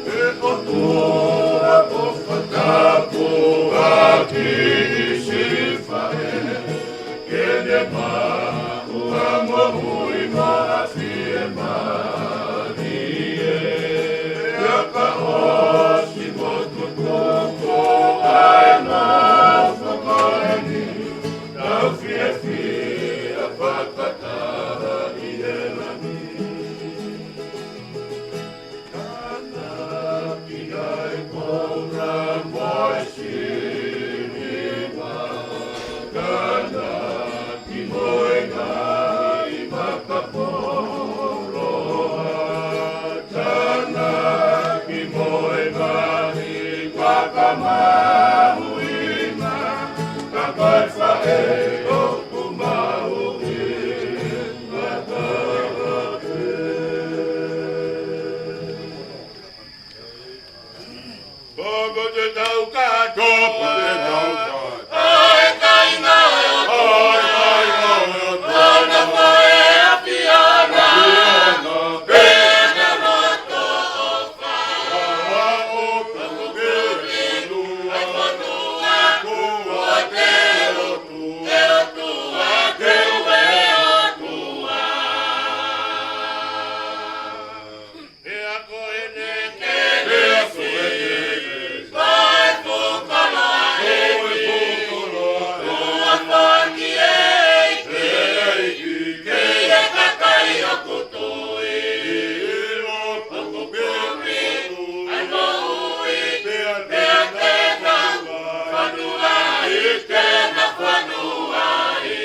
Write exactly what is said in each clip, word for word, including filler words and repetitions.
ʻE ʻOtua ʻofa tapu ʻa Kisi faʻē, ke ne maʻu ʻa moʻui mo e fiemālie. Pea ka ʻosi mo tutuku ʻa e nofo ko eni, tau fiefia fakataha ʻi he langi. Tānaki ʻa e koula mo e siliva. Tānaki mo e ngaahi makapoloa. Tānaki mo e ngaahi makamahuʻinga. Ka ko e faʻē ʻoku mahuʻinga taha pē. Poko te tau kātoa. Poko te tau kātoa. ʻO e kāinga ʻo e ʻOtua. ʻO e kāinga ʻo e ʻOtua. ʻO na faʻē ʻa e ʻAfiona. ʻAfiona. Pea na loto ʻofa. ʻOfa ʻofa pē ʻa e fonua. ʻA e fonua. Kuo te lotu. ʻE ʻOtua, te u ʻe ʻOtua. Pea ko ʻene kelesi, ko e fuʻu koloa ʻa e ʻEiki, kuo foaki ʻe he ʻEiki ki he kakai ʻoku tui, ʻoku puli ʻa e moʻui, pea te nau fonua ʻi he na fonuaʻi.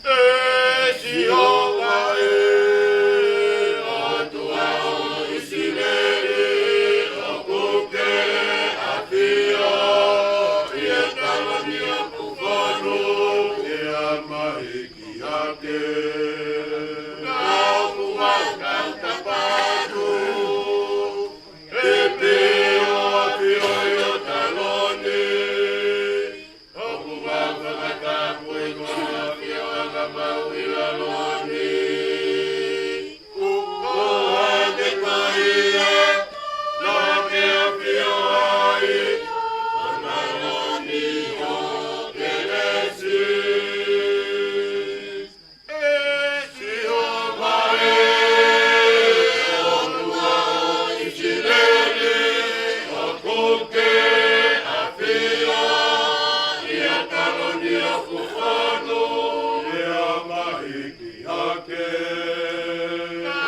ʻE Sihova ē, ʻOtua ʻo ʻIsileli, ʻoku ke ʻafio ʻi he taloni ʻo hoku fonu, ke ʻa mai ki hake. Ka ʻoku mau tautapa atu, ʻe pē ʻo ʻafio ʻi ho taloni. ʻOku mau fakatapui ko e ʻafioʻanga mau ʻi lalo ni. ʻOku ʻohake ko ia, naʻa ke ʻafio ai ʻi ho taloni ʻo kelesi. ʻE Sihova ē, ʻOtua ʻo ʻIsileli, ʻoku ke ʻafio ʻi he taloni ʻo hoku fonu, ke ʻa mai ki hake. Ka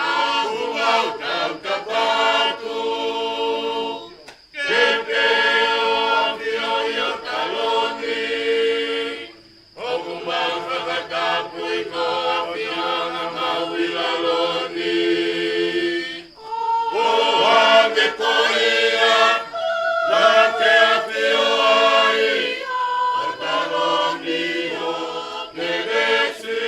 ʻoku mau tautapa atu, ke pē ʻo ʻafio ʻi ho taloni. ʻOku mau fakatapui ko e ʻafioʻanga mau ʻi lalo ni. ʻOku ʻohake ko ia, naʻa ke ʻafio ai ʻi ho taloni ʻo kelesi.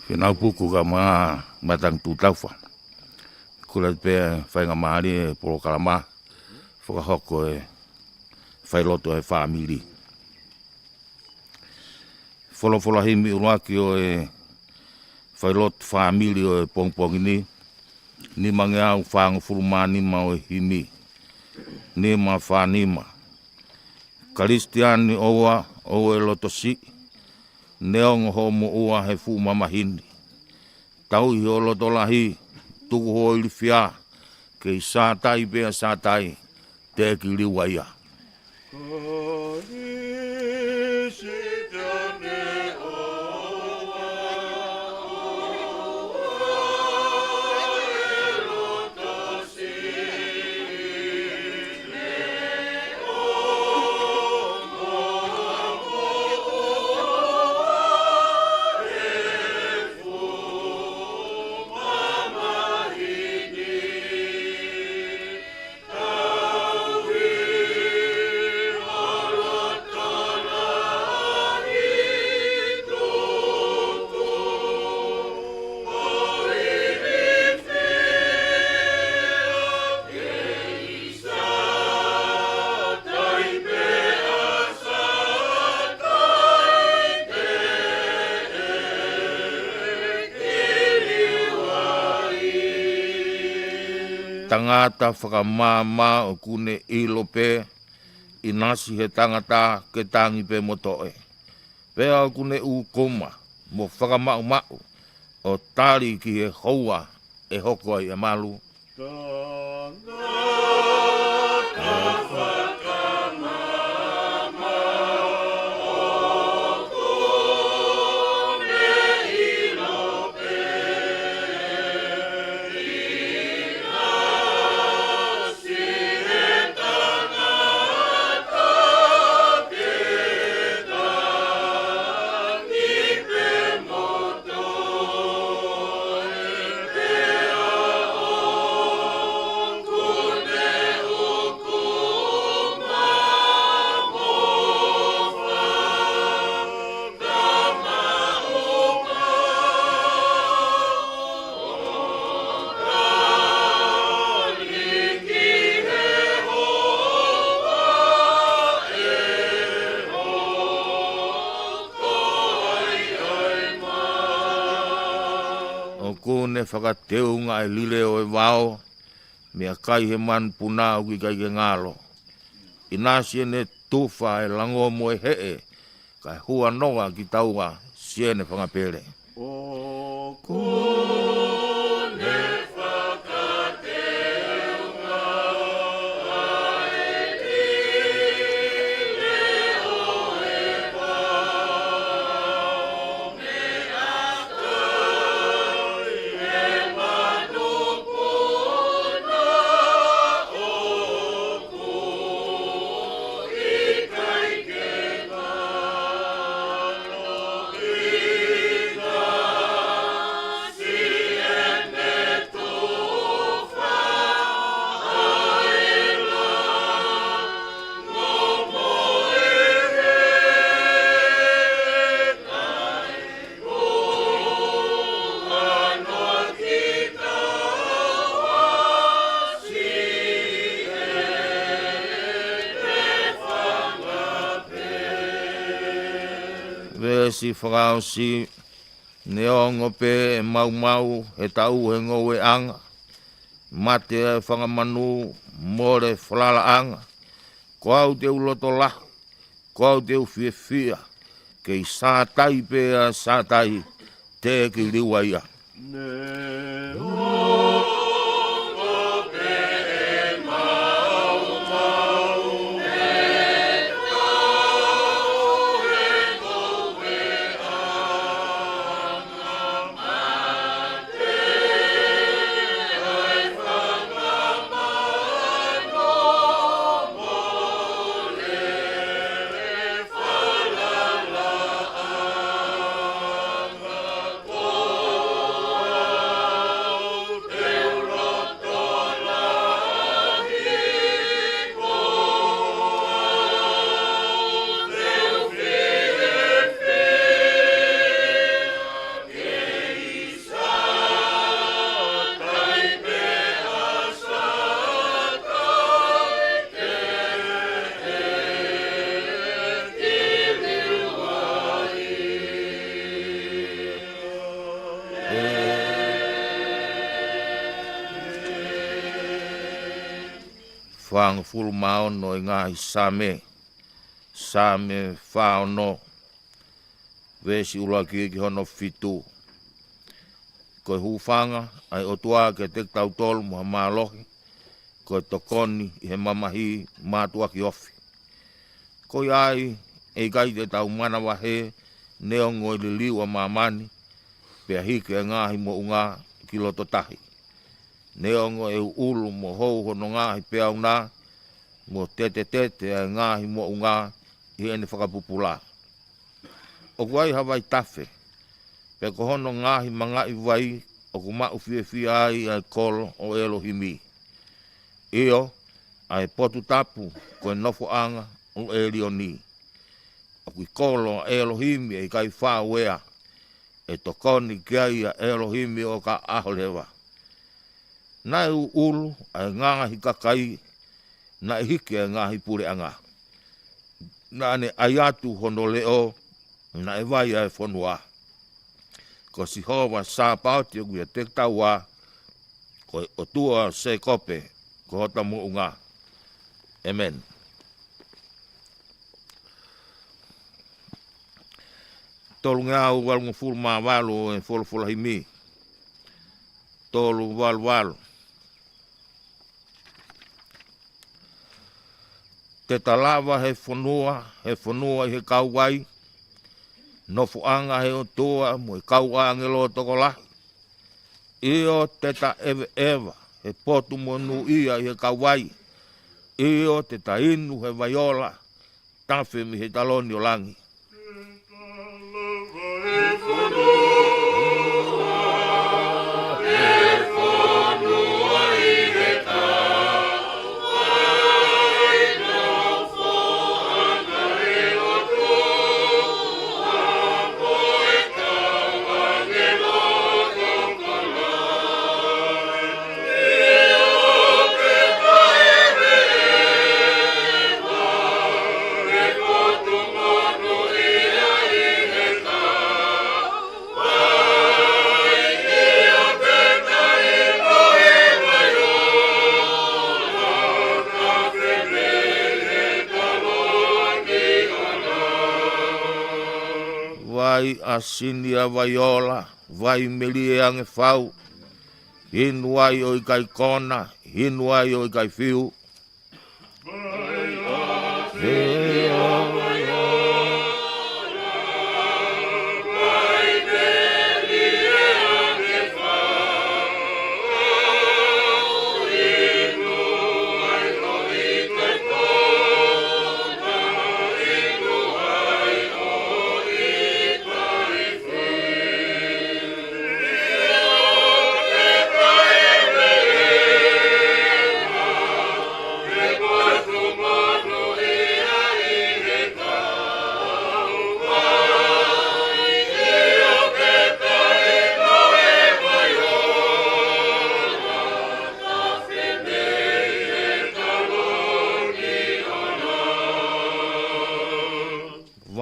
Fenau puku ka ma matang tutaufa. Kula pea faingamālie e polokalama fakahoko e failoto e fāmili. Folofola himi ʻuluaki ʻo e failoto fāmili ʻo e pongipongi ni, nimangeau fāngofulu mā nima ʻo e himi. Nima fā nima. Kalisitiane ʻoua ʻoua ʻe loto siʻi, neongo hoʻo moʻua he fuʻu mamahi ni. Tauhi ho loto lahi, tuku ho ilifia, kei Sātai pea Sātai, teʻeki liua ia. Tangata fakamāmā ʻoku ne ʻilo pē, ʻinasi he tangata ke tangi pē mo toʻe. Pea ʻoku ne ʻūkuma mo fakamaʻumaʻu ʻo tali ki he houa ʻe hoko ai e malu. ʻOku ne fakateunga e lile ʻo e vao, meʻakai he manupuna ʻoku ʻikai ke ngalo. ʻInasi ʻene tufa e lango mo e heʻe, kae huanoa kitaua siʻene fanga pele. ʻOku ne fakateunga e lile ʻo e vao, meʻakai he manupuna ʻoku ʻikai ke ngalo. ʻInasi ʻene tufa e lango mo e heʻe, kae huanoa kitaua siʻene fanga pele. Veesi fakaʻosi. Neongo pē ʻe maumau he taʻu he ngoueʻanga, mate e fanga manu, mole falalaʻanga, ko au te u loto lahi, ko au te u fiefia, kei Sātai pea Sātai, teʻeki liua ia. Neongo pē ʻe maumau he taʻu he ngoueʻanga, Fāngofulu mā ono ʻi he ngaahi Saame. Saame fā ono, veesi ʻuluaki ki hono fitu. Ko e hūfanga ʻa e ʻOtua kiate kitautolu mo ha mālohi, ko e tokoni ʻi he mamahi mātuʻaki ofi. Ko ia ai, ʻe ʻikai te tau manavahē, neongo e liliu ʻa māmani, pea hiki ʻa e ngaahi moʻunga ki loto tahi. Neongo ʻe ʻuʻulu mo hou hono ngaahi peau na, mo tetetete ʻa e ngaahi moʻunga ʻi heʻene fakapupula. ʻOku ai ha vaitafe, pea ko hono ngaahi mangaʻi vai ʻoku maʻu fiefia ai ʻa e kolo ʻo ʻElohimi. ʻIo, ʻa e potu tapu ko e nofoʻanga ʻo ʻElioni. ʻOku ʻi kolo ʻa ʻElohimi ʻe ʻikai fāuea, ʻe tokoni ki ai ʻa ʻElohimi ʻo ka ʻaho leva. Naʻe ʻuʻulu ʻa e ngaahi kakai, naʻe hiki ʻa e ngaahi puleʻanga. Naʻa ne ʻai atu hono leʻo, naʻe vai ʻa e fonua. Ko Sihova Sāpaoti ʻoku ʻiate kitaua, ko e ʻOtua ʻo Sēkope ko hota moʻunga. ʻĒmeni. Tolungeau valungofulu mā valu ʻo e folofola himi. Tolu valu valu. Te ta lava he fonua, he fonua ʻi he kauvai, nofoʻanga he ʻOtua mo e kau ʻāngelo tokolahi. ʻIo, te ta ʻeveʻeva he potu monūʻia ʻi he kauvai. ʻIo, te ta inu he vai ola, tafe mei he taloni ʻo langi. Vai ʻa Sinia Vaiola, vai melie ange fau, inu ai ʻo ʻikai kona, inu ai ʻo ʻikai fiu.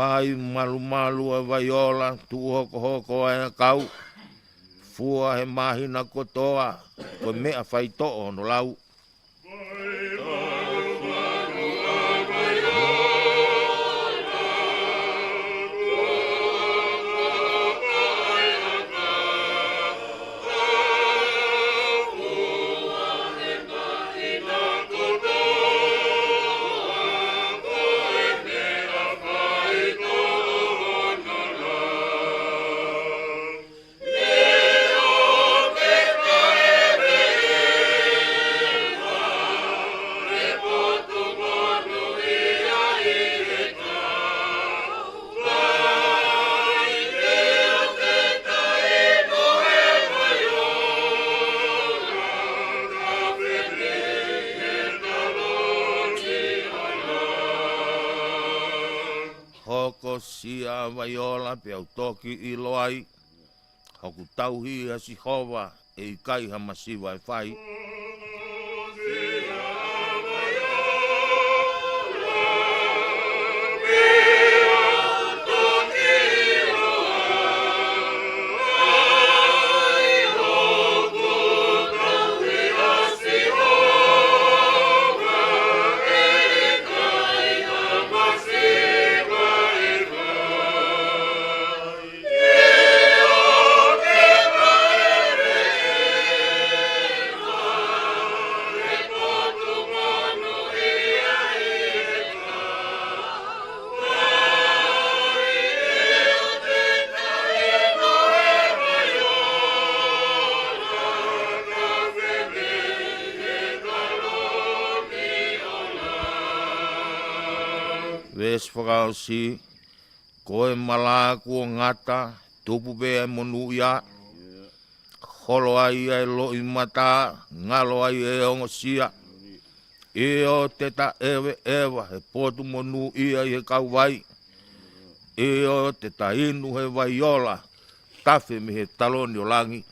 Vai malumalu ʻa Vaiola, tuʻu hokohoko ʻa e ʻakau, fua he māhina kotoa, ko e meʻa faitoʻo hono lau. Hokosia ʻa Vaiola pea u toki ʻilo ai, hoku tauhi ʻa Sihova, ʻe ʻikai ha masiva ʻe fai. Veesi fakaʻosi, ko e mala kuo ngata, tupu pē ʻa e monūʻia, holo ai ʻa e loʻimata, ngalo ai ʻa e ongosia. ʻIo, te ta ʻeveʻeva he potu monūʻia ʻi he kauvai. ʻIo, te ta inu he vai ola, tafe mei he taloni ʻo langi.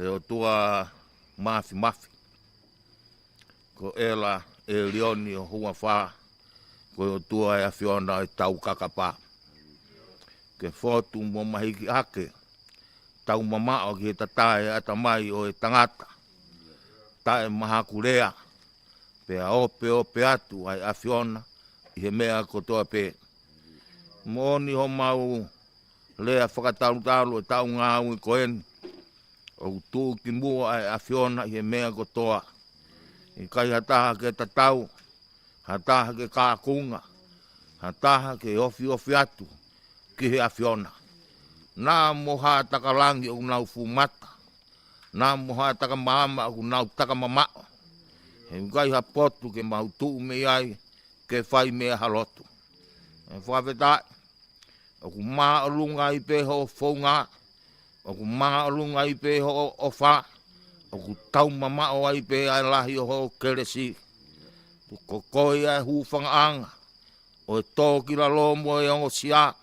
ʻE ʻOtua Māfimafi, ko ʻEla ʻElioni ho huafa, ko e ʻOtua ʻa e ʻAfiona ʻo e taukakapa. Ke fotu mo mahiki hake, tau mamaʻo ki he tatae ʻatamai ʻo e tangata, taʻe mahakulea, pea opeope atu ʻa e ʻAfiona ʻi he meʻa kotoa pē. Moʻoni homau lea fakatalutalu ʻo e taʻu ngāue ko eni, ʻoku tuʻu ki muʻa ʻa e ʻAfiona ʻi he meʻa kotoa. ʻIkai ha taha ke tatau, ha taha ke kākunga, ha taha ke ofiofi atu ki he ʻAfiona. Naʻa mo ha taka langi ʻoku nau fumata, naʻa mo ha taka maama ʻoku nau taka mamaʻo. He ʻikai ha potu ke mau tuʻu mei ai ke fai meʻa ha lotu. ʻE fakafetaʻi, ʻoku māʻolunga ai pē hoʻo founga, ʻoku māʻolunga ai pē hoʻo ʻofa, ʻoku taumamaʻo ai pē ʻa e lahi ʻo hoʻo kelesi. Ko koe ʻa e hūfangaʻanga ʻo e tōkilalo mo e ongosia.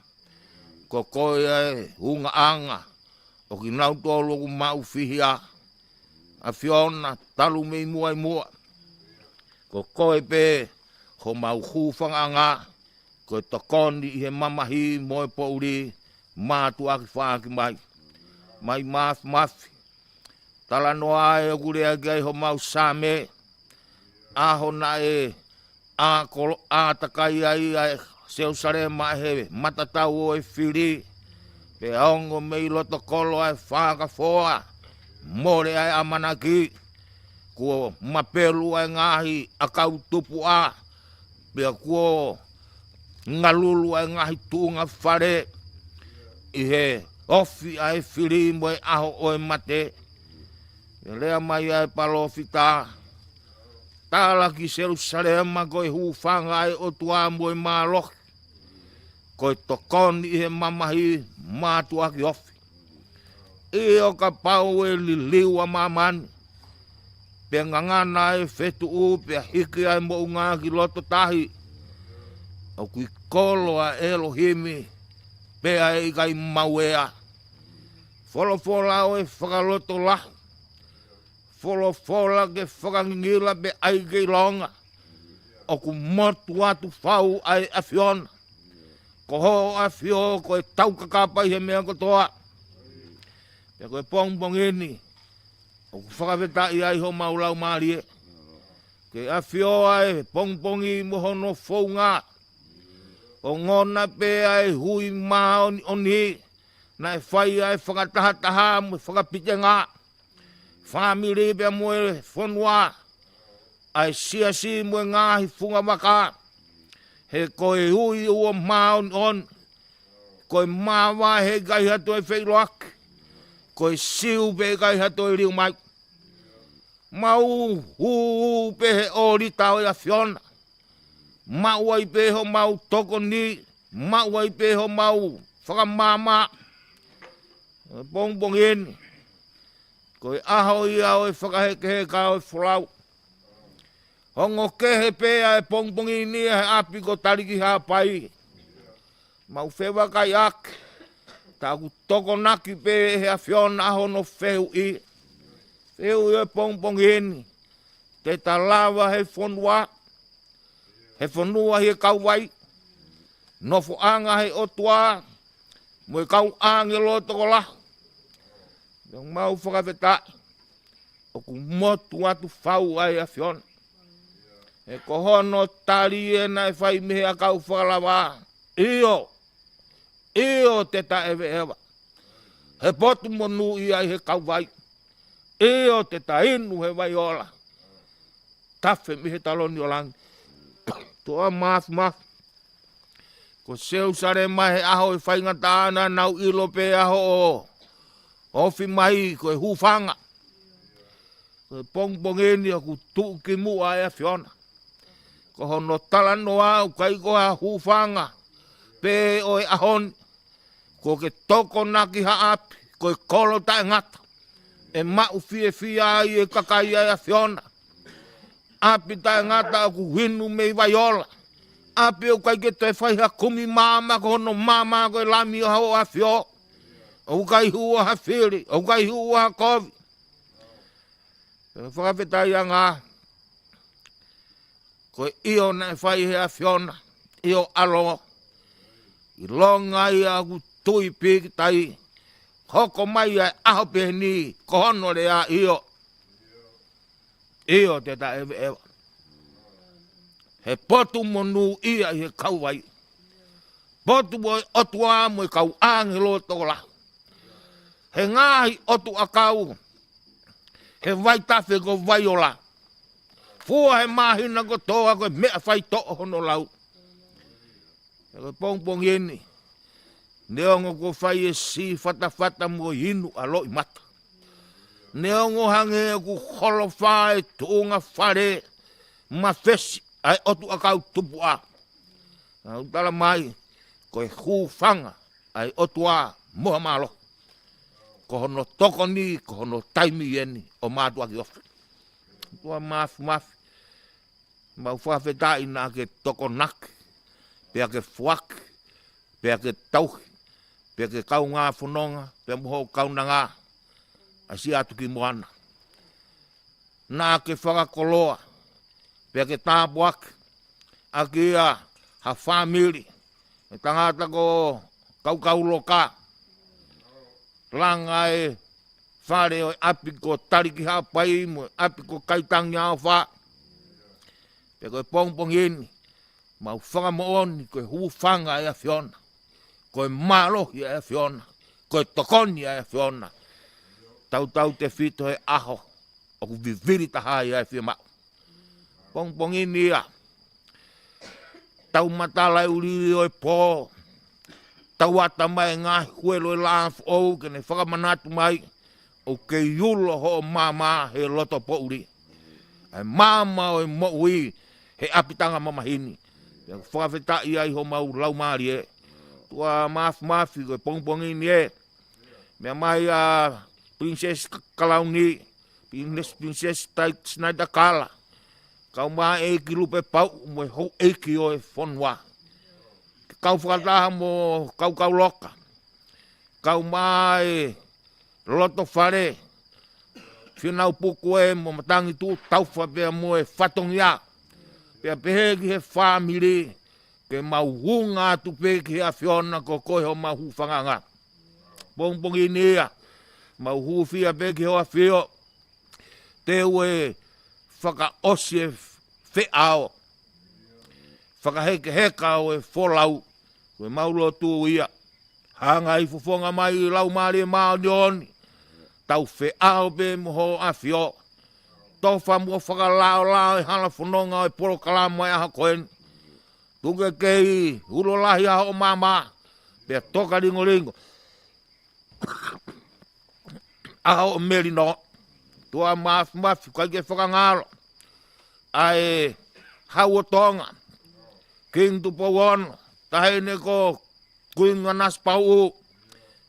Ko koe ʻa e ungaʻanga ʻo kinautolu ʻoku maʻu fihia. ʻAfiona, talu mei muʻa ʻi muʻa, ko koe pē homau hūfangaʻanga, ko e tokoni ʻi he mamahi mo e poʻuli, mātuʻaki faʻaki mai. Mai Māfimafi, talanoa ʻa ē ʻoku lea ki ai homau Saame, ʻaho naʻe ʻākolo-, ʻātakai ai ʻa e Selusalema ʻe he matatau ʻo e fili, pea ongo mei loto kolo ʻa e fakafoa, mole ʻa e ʻamanaki, kuo mapelu ʻa e ngaahi ʻakau tupuʻa, pea kuo ngalulu ʻa e ngaahi tuʻunga fale ʻi he ofi ʻa e fili mo e ʻaho ʻo e mate. Pea lea mai ʻa e palōfita, tala ki Selusalema ko e hūfanga ʻa e ʻOtua mo e mālohi, ko e tokoni ʻi he mamahi, mātuʻaki ofi. ʻIo, kapau ʻe liliu ʻa māmani, pea ngangana ʻa e fetuʻu, pea hiki ʻa e moʻunga ki loto tahi, ʻoku ʻi kolo ʻa ʻElohimi, pea ʻe ʻikai mauea. Folofola ʻo e fakalotolahi, folofola ke fakangingila pea ʻai ke ʻilonga, ʻoku motu atu fau ʻa e ʻAfiona. Ko hoʻo ʻAfio ko e taukakapa ʻi he meʻa kotoa. Pea ko e pongipongi ni, ʻoku fakafetaʻi ai homau laumālie, ke ʻafio ʻa e pongipongi mo hono founga. Ongona pē ʻa e hui māʻoniʻoni naʻe fai ʻa e fakatahataha mo e fakapitenga, fāmili pea mo e fonua, ʻa e siasi mo e ngaahi fungavaka. He ko e hui ʻoku māʻoniʻoni, ko e māvae he ʻikai ha toe feʻiloaki, ko e siu pē ʻikai ha toe liu mai. Mau hū pē he ʻōlita ʻo e ʻAfiona. Maʻu ai pē homau tokoni, maʻu ai pē homau fakamaama. Pongipongi ni, ko e ʻaho ia ʻo e fakahekeheka ʻo e folau. Ongo kehe pē ʻa e pongipongi ni ʻa e ʻapi ko Taliki Haʻapai. Mau fevakaiʻaki, tā ʻoku tokonaki pē he ʻAfiona hono fehuʻi. Fehuʻi ʻo e pongipongi ni, te ta lava he fonua, he fonua ʻi he kauvai, nofoʻanga he ʻOtua, mo e kau ʻāngelo tokolahi. Pea mau fakafetaʻi, ʻoku motu atu fau ʻa e ʻAfiona. He ko hono tali ē naʻe fai mei he ʻakau fakalava. ʻIo, ʻio te ta ʻeveʻeva he potu monūʻia ʻi he kauvai. ʻIo te ta inu he vai ola, tafe mei he taloni ʻo langi. Toa Mafimafi, ko Selusalema he ʻaho ʻo e faingataʻa naʻa nau ʻilo pē ʻaho ʻo ofi mai ko e hūfanga. Ko e pongipongi ni ʻoku tuʻukimuʻa ʻa e ʻAfiona. Ko hono talanoa ʻoku ʻikai ko ha hūfanga pē ʻo e ʻaho ni. Ko e tokonaki ha ʻapi, ko e kolo taʻengata ʻe maʻu fiefia ai e kakai ʻa e ʻAfiona. ʻApi taʻengata ʻoku inu mei vai ola. ʻApi ʻoku ʻikai ke toe fai ha kumi maama, ko hono maama ko e Lami ʻo Hoʻo ʻAfio. ʻOku ʻikai hū ʻa ha fili, ʻoku ʻikai hū ʻa ha kovi. Pea fakafetaʻi ange, ko e ʻio naʻe fai he ʻAfiona, ʻio ʻalo, ʻilonga ia ʻoku tui pīkitai, hoko mai ʻa e ʻaho pehē ni ko hono lea ʻio. ʻIo te ta ʻeveʻeva he potu monūʻia ʻi he kauvai. Potu ʻo e ʻOtua mo e kau ʻāngelo tokolahi. He ngaahi ʻotu ʻakau he vaitafe ko vai ola. Fua he māhina kotoa ko e meʻa faitoʻo hono lau. He ko e pongipongi ni, neongo kuo fai e sī fatafata mo e inu ʻa loʻimata, neongo hangē ʻoku holofa e tuʻunga fale mafesi ʻa e ʻotu ʻakau tupuʻa, naʻa ku tala mai, ko e hūfanga ʻa e ʻOtua mo ha mālohi. Ko hono tokoni, ko hono taimi eni ʻo mātuʻaki ofi. Toa Mafimafi, mau fakafetaʻi naʻa ke tokonaki, pea ke foaki, pea ke tauhi, pea ke kaungā fononga pea mo hoʻo kaunanga ʻa Siaʻatukimuʻa na. Naʻa ke fakakoloa pea ke tāpuaki ʻaki ia ha fāmili, e tangata ko Kaukauloka, langa e fale ʻo e ʻapi ko Talikihaʻapai mo e ʻapi ko Kaitangiaofa. Pea ko e pongipongi ni, mau fakamoʻoni ko e hūfanga ʻa e ʻAfiona, ko e mālohi ʻa e ʻAfiona, ko e tokoni ʻa e ʻAfiona. Tautautefito he ʻaho ʻoku vivili taha ai ʻa e fiemaʻu. Pongipongi ni ia, tau matala e ulili ʻo e pō, tau ʻata mai e ngaahi huelo ʻo e lā foʻou ke ne fakamanatu mai ʻoku kei ulo hoʻo maama he loto poʻuli, ʻa e maama ʻo e moʻui he ʻapitanga mamahi ni. Pea fakafetaʻi ai homau laumālie. Toa Mafimafi, ko e pongipongi ni ē, meʻa mai ʻa Princess Kalauni, Princess, Princess Tai Sinaitakala, kae ʻumaʻā ʻEiki Lupepauʻu mo e houʻeiki ʻo e fonua, ke kau fakataha mo Kaukauloka, kae ʻumaʻā e loto fale, Fīnau Puku ē mo Matangi Tuʻu Taufa pea mo e fatongia, pea pehē ki he fāmili, ke mau unga atu pē ki he ʻAfiona, ko koe homau hūfangaʻanga. Pongipongi ni ia, mau hūfia pē ki hoʻo ʻAfio, te u ʻe fakaʻosi e feʻao, fakahekeheka ʻo e folau, ko e mau lotu ia. Hanga ʻi he fofonga mai ʻo e Laumālie Māʻoniʻoni, tau feʻao pē mo hoʻo ʻAfio. Tofa mo fakalaolao e hala fononga ʻo e polokalama ʻo e ʻaho ko eni. Tuku ke kei ulo lahi ʻa hoʻo maama, pea toka lingolingo ʻa hoʻo melino. Toa Mafimafi, ʻikai ke fakangalo ʻa e Hau ʻo Tonga, Kingi Tupou Ono, Taʻahine ko Kuini Nanasipauʻu,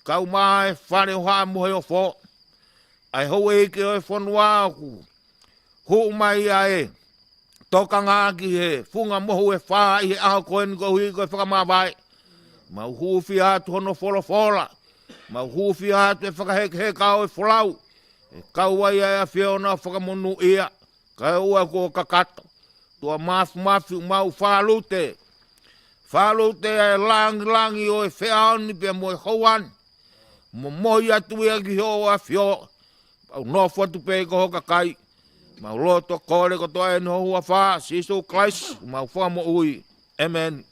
kae ʻumaʻā e Fale ʻo Haʻa Moheofo, ʻa e houʻeiki ʻo e fonua ʻoku hū mai ʻa e tokanga ki he funga mohu ʻe fā ʻi he ʻaho ko eni koeʻuhi ko e fakamāvae. Mau hūfia atu hono folofola. Mau hūfia atu e fakahekeheka ʻo e folau. ʻE kau ai ʻa e ʻAfiona ʻo fakamonūʻia. Kae ʻoua kuo kakato. Tuʻa Mafimafi, mau fālute. Fālute ʻa e langilangi ʻo e feʻao ni pea mo e houa ni. Momohi atu ia ki hoʻo ʻAfio. Mau nofo atu pē ko ho kakai. Mau loto kole kotoa ʻeni ho huafa, Sīsū Kalaisi, mau Fakamoʻui. ʻĒmeni.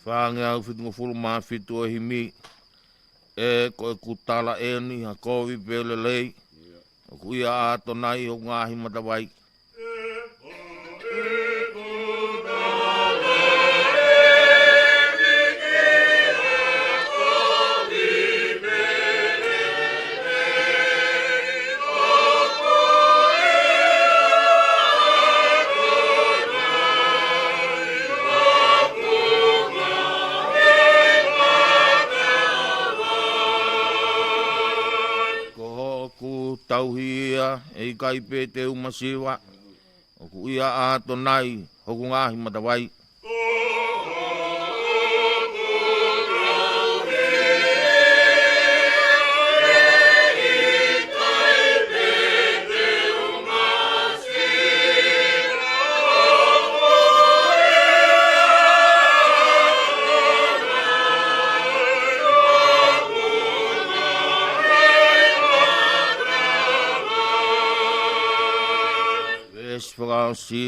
Fāngeau fitungofulu mā fitu ʻo e himi. ʻE ko ʻeku tala ʻeni, ha kovi pē lelei. ʻOku ʻia ʻAtonai hoku ngaahi matavai. Ko hoku tauhi ia, ʻe ʻikai pē te u masiva. ʻOku ʻia ʻAtonai hoku ngaahi matavai. Veesi fakaʻosi,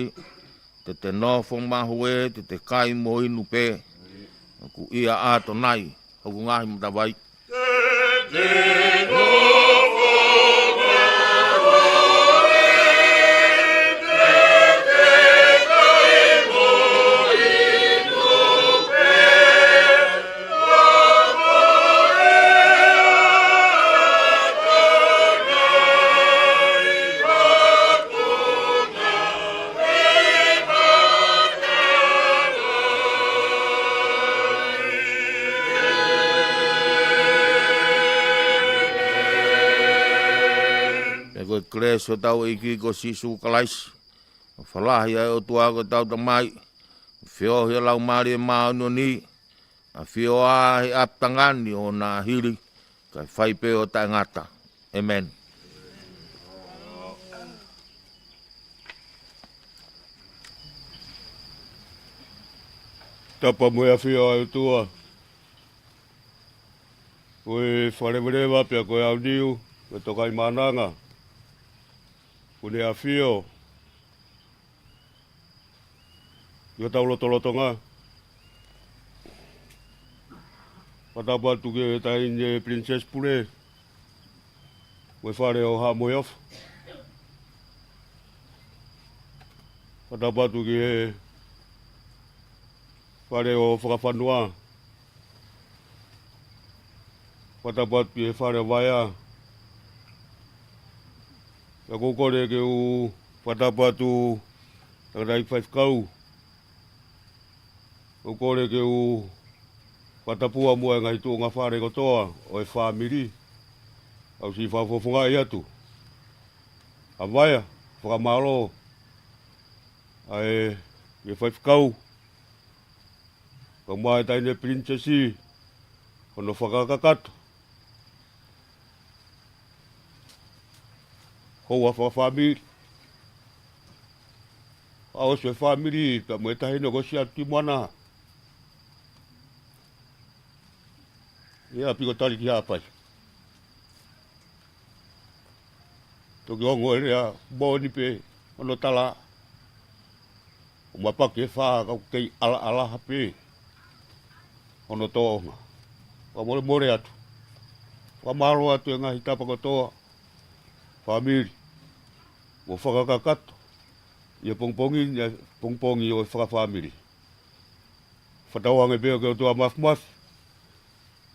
te te nofo mahuʻi, te te kai mo inu pē. ʻOku ʻia ʻAtonai hoku ngaahi matavai. Pea ko e kelesi ʻa hotau ʻEiki ko Sīsū Kalaisi, ʻofa lahi ʻa e ʻOtua ko hotau Tamai, feohi ʻa e Laumālie Māʻoniʻoni, ʻafio ʻa e ʻapitanga ni ʻo na hili, kae fai pē ʻo taʻengata. ʻĒmeni. Tapa mo e ʻafio ʻa e ʻOtua. Ko e faleveleva pea ko e aoniu, ko e tokaimaʻananga. Kuo ne ʻafio ʻi hotau lotolotonga. Fakatapu atu ki he taʻahine Princess Pule, mo e fale ʻo Haʻa Moheofo. Fakatapu atu ki he fale ʻo Fakafanua. Fakatapu atu ki he fale ʻo Vaea. Pea ʻoku ou kole ke u fakatapu atu, tangataʻeiki faifekau. ʻOku ou kole ke u fakatapu atu mo e ngaahi tuʻunga fale kotoa ʻo e fāmili. ʻOku ou siʻi fakafofongaʻi atu ʻa e fakamālō ʻa e, ʻa e faifekau, kae ʻumaʻā e taʻahine Pilinisesi, hono fakakakato houa fakafāmili. ʻOsi e fāmili pea mo e taʻahine kuo ʻosi atu ki muʻa na. ʻIo, ʻa e piko tali ki Haʻapai. Toki ongo e lea moʻoni pē hono tala, ʻo mapaki e fā ka ʻoku kei ʻalaʻala pē hono tōʻonga. Fakamolemole atu. Fakamālō atu e ngaahi tapa kotoa, fāmili, mo fakakakato ʻi he pongipongi, ʻi he pongipongi ʻo e fakafāmili. Fakatauange pē ʻoku ke ʻOtua Māfimafi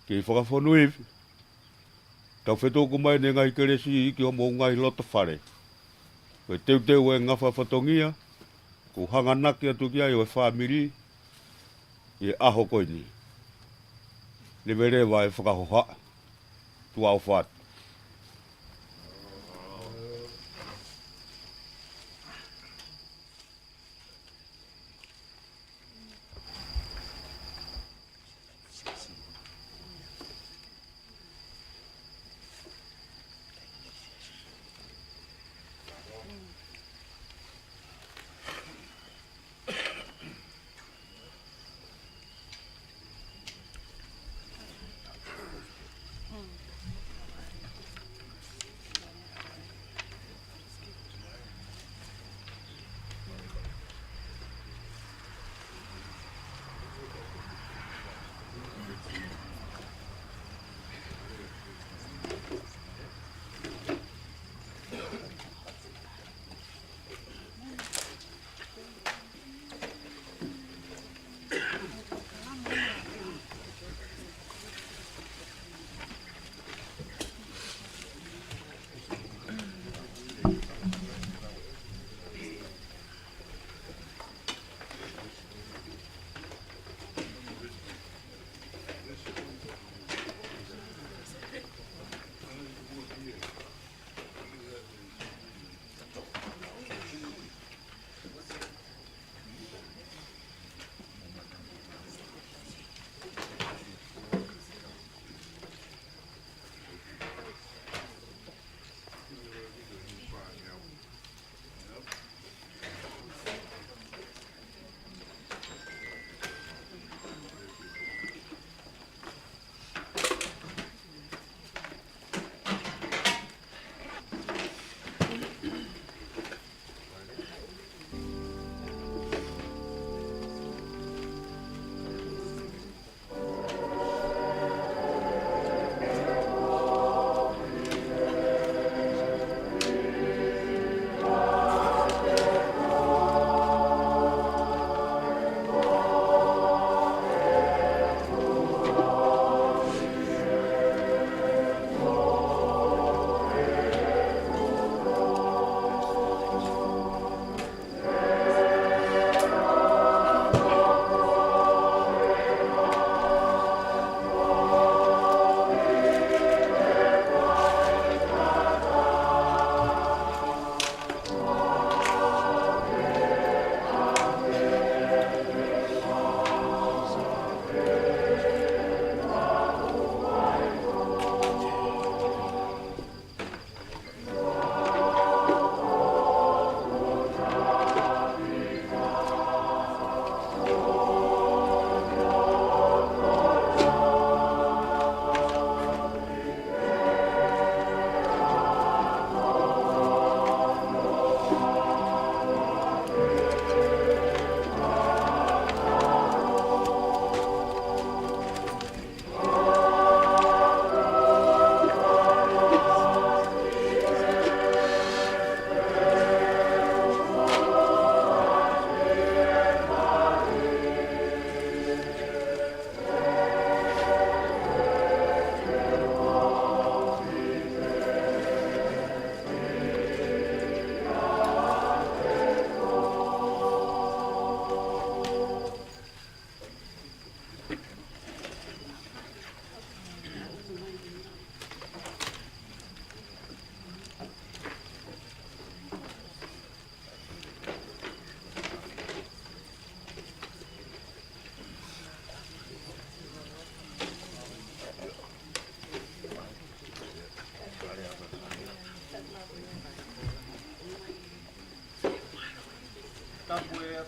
ke fakafonu ivi, tau fetuku mai ʻene ngaahi kelesi ki homou ngaahi loto fale. Ko e teuteu e ngafa fatongia kuo hanganaki atu ki ai ʻa e fāmili ʻi he ʻaho ko eni. Leveleva e fakahohaʻa. Tuʻa ʻofa atu.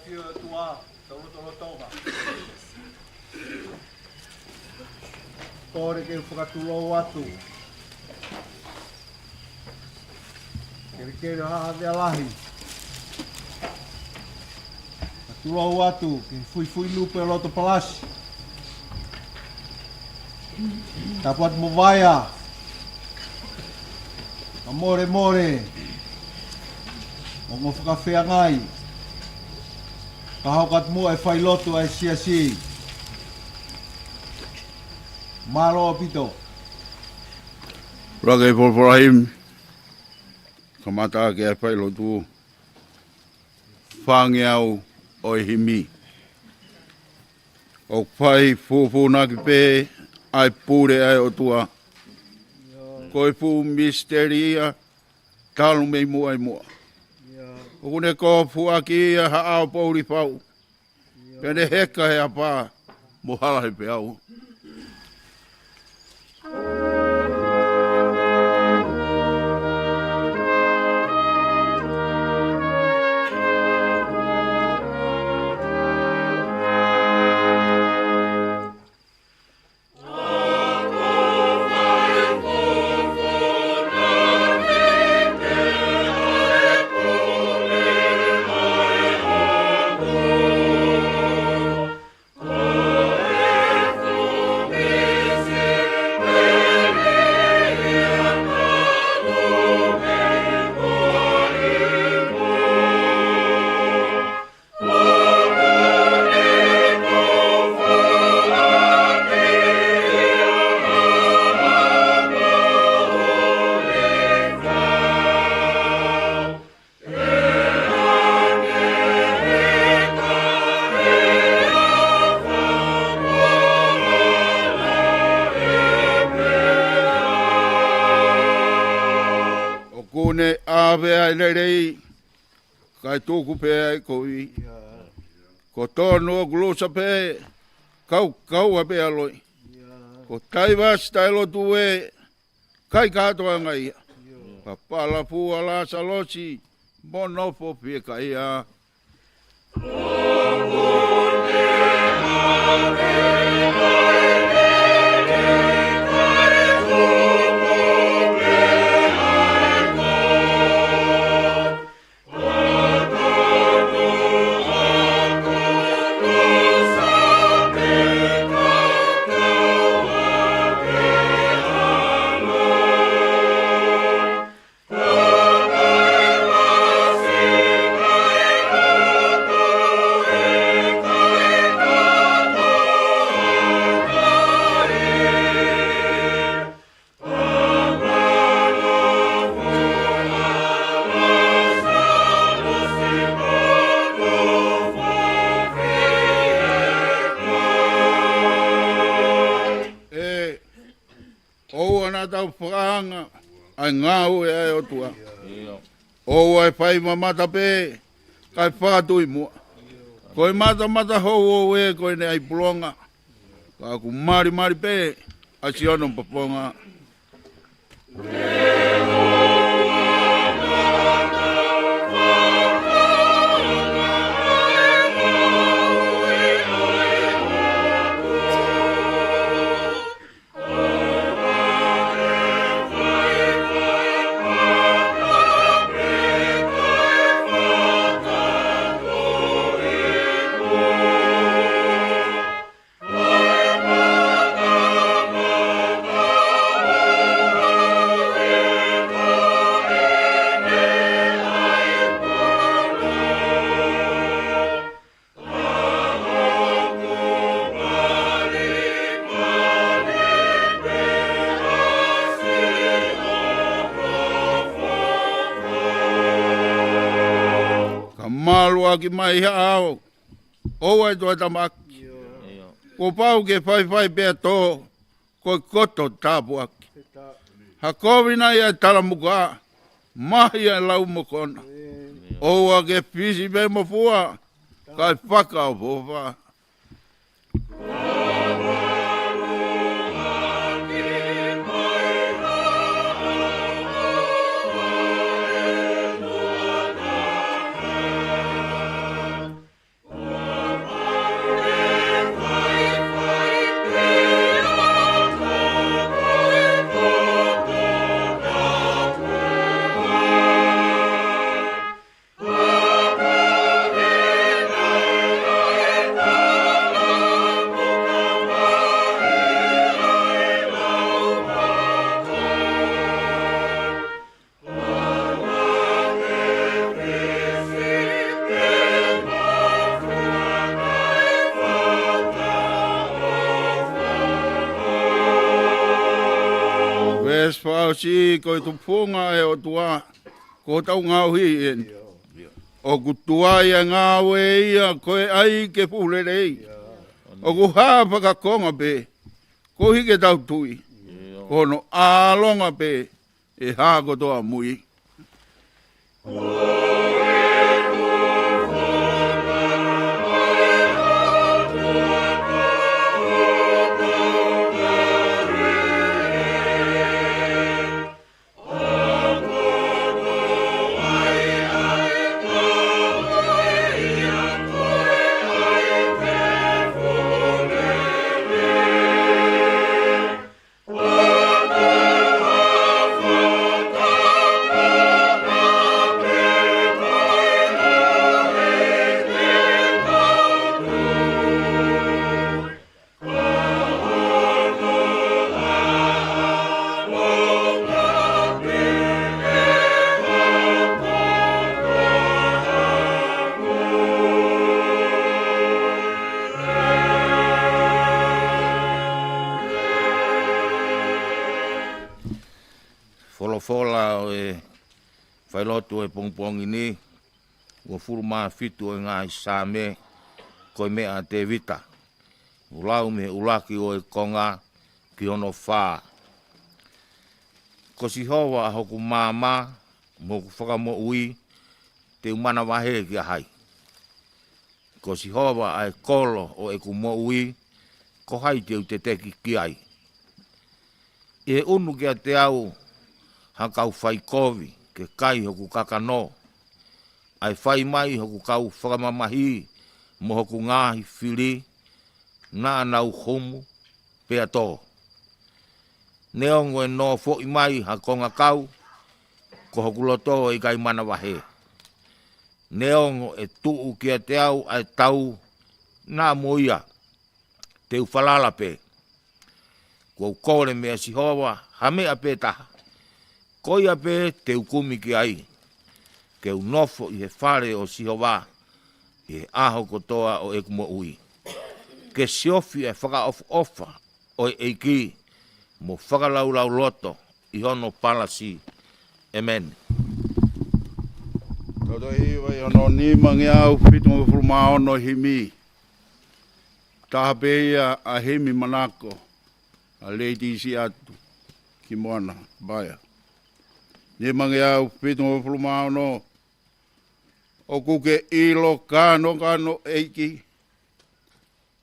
Sio atu ā, tolotolo Tonga. Kole ke fakatulou atu. Kelekele ʻo Haʻavea Lahi. Fakatulou atu ki he fuifui lupe ʻo loto palasi. Tapu atu mo Vaea. Ka molemole. Ongo fakafeangai. Ka hoko atu muʻa e failotu ʻa e siasi. Mālō ʻaupito. Laka e folofola himi. Kamata ʻaki e failotu. Fāngeau ʻo e himi. ʻOku fai fufūnaki pē ʻa e pule ʻa e ʻOtua. Ko e fuʻu misiteli ia, talu mei muʻa ʻi muʻa. ʻOku ne kofuʻaki ia ha ʻao poʻuli fau. Pea ne heka he ʻapā mo hala he peau. ʻOku ne ʻave ʻa e lelei, kae tuku pē ʻa e kovi. Ko tonu ʻoku lusa pē, kau, kau a pē ʻa loi. Ko Taivasi taʻelotu ē, kai kātoanga ia. Ka palafua Lasalosi, mo nofo fiekaia. ʻOua naʻa tau fakaanga ʻa e ngāue ʻa e ʻOtua. ʻOua ʻe fai mamata pē, kae fakatui muʻa. Ko e matamata houhou ē ko ʻene ʻai pulonga. Ka ʻoku malimali pē ʻa Sione Poponga. Ka maluʻaki mai ha ʻao, ʻoua ʻe toe tamaʻaki. Kuo pau ke faifai pea tō, ko e koto tāpuaki. Ha kovi nai ʻa e talamuka, mahi ʻa e lau mokona. ʻOua ke fisi pē mo fua, kae fakaʻofoʻofa. Siasi fakaʻosi, ko e tufunga ʻo e ʻOtua, ko hotau ngaohi eni. ʻOku tuai ʻa e ngāue ia, ko e ʻai ke fuʻu lelei. ʻOku hā fakakonga pē, koeʻuhi ke tau tui. Ko hono ʻalonga pē, ʻe hā kotoa mui. Folofola ʻo e failotu ʻo e pongipongi ni, uofulu mā fitu ʻo e ngaahi Saame, ko e meʻa ʻa Tēvita. ʻOku lau mei he ʻuluaki ʻo e konga ki hono fā. Ko Sihova ʻa hoku maama mo hoku fakamoʻui, te u manavahē kia hai? Ko Sihova ʻa e kolo ʻo ʻeku moʻui, ko hai te u teteki ki ai? ʻI he ʻunu kiate au ha kau faikovi ke kai hoku kakano, ʻa e fai mai hoku kau fakamamahi mo hoku ngaahi fili, naʻa nau humu pea tō. Neongo ʻe nofoʻi mai ha kongakau, ko hoku loto ʻe ʻikai manavahē. Neongo ʻe tuʻu kiate au ʻa e tau, naʻa mo ia te u falala pē. Kuo u kole meia Sihova ha meʻa pē taha, ko ia pē te u kumi ki ai, ke u nofo ʻi he fale ʻo Sihova ʻi he ʻaho kotoa ʻo ʻeku moʻui, ke siofi ʻa e fakaʻofoʻofa ʻo e ʻEiki, mo fakalaulauloto ʻi hono palasi. ʻEmeni. Tau toe hiva ʻi hono nimangeau fitungofulu mā ono himi. Taha pē ia ʻa e himi manako ʻa Lady Siatu ki Moana Paea. Nimangeau fitungofulu mā ono. ʻOku ke ʻilo kānokano, ʻEiki,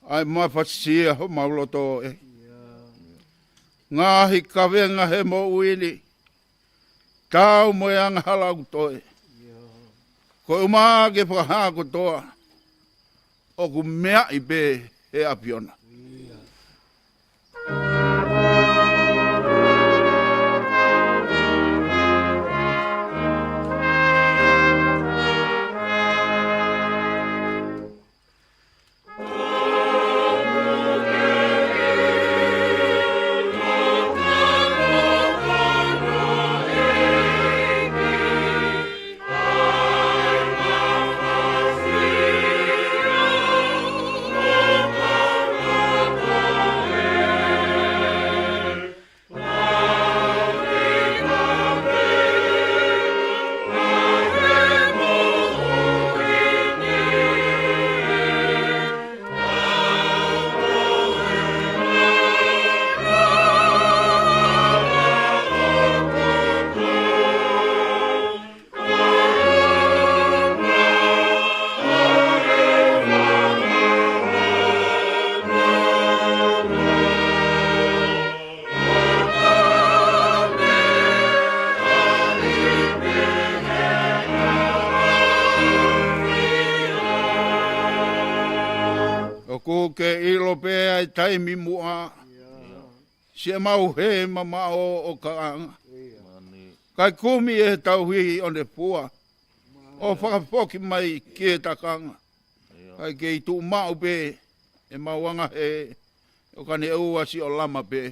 ʻa e mafasia homau loto ē. Ngaahi kavenga he moʻui ni, tau mo e angahala ʻoku toe. Ko e ʻumaʻā ke fakahā kotoa, ʻoku meaʻi pē he ʻAfiona. ʻOku ke ʻilo pē ʻa e taimi muʻa, siʻemau hē mamaʻo ʻo kaʻanga. Kae kumi ʻe he tauhi ʻo ne fua, ʻo fakafoki mai ki he takanga. Kae kei tuʻu maʻu pē ʻemau anga hē, ʻo ka ne ʻoua siʻo lama pē.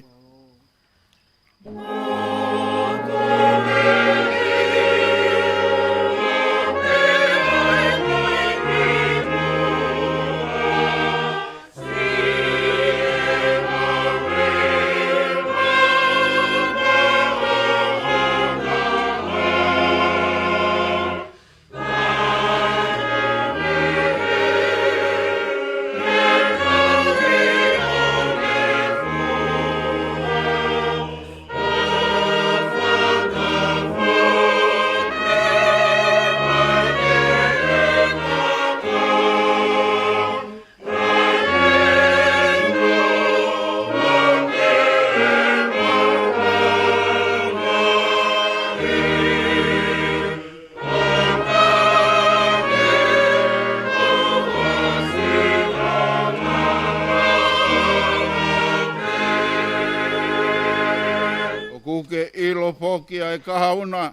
ʻOku ke ʻilo foki ʻa e kahaʻu na,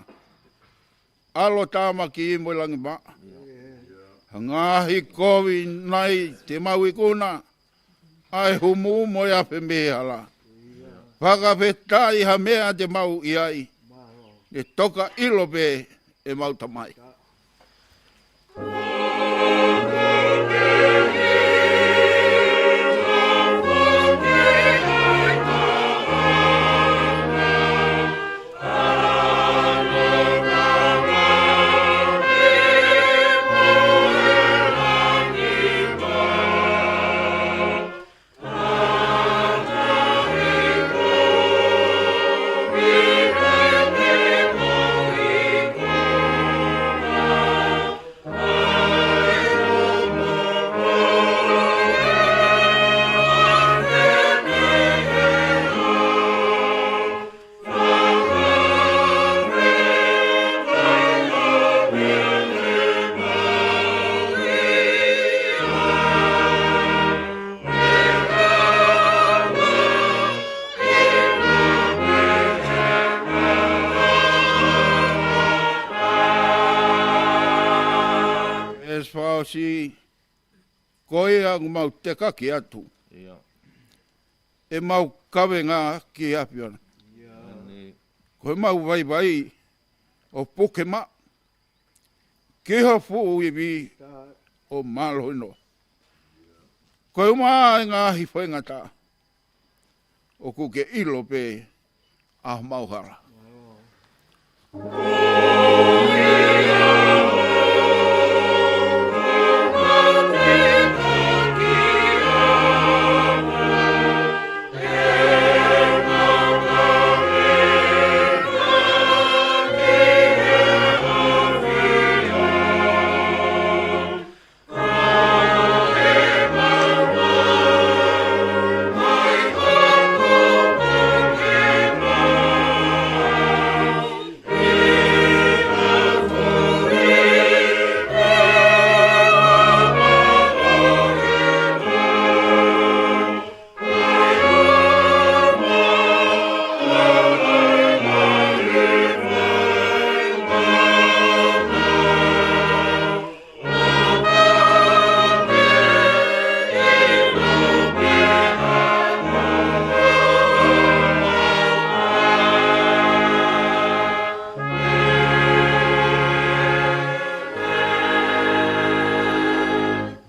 ʻalotāmaki mo e langimaʻa. Ngaahi kovi nai te mau ikuna, ʻa e humu mo e afe mei he hala. Fakafetaʻi ha meʻa te mau ʻi ai, ne toka ʻilo pē ʻemau Tamai. Veesi fakaʻosi, ko ia ʻoku mau tekaki atu. ʻIo. ʻEmau kavenga ki he ʻAfiona. ʻIo. Ko ʻemau vaivai ʻo puke maʻu ki ho fuʻu ivi ʻo mālohi noa. Ko e ʻumaʻā e ngaahi faingataʻa, ʻoku ke ʻilo pē ʻa homau hala.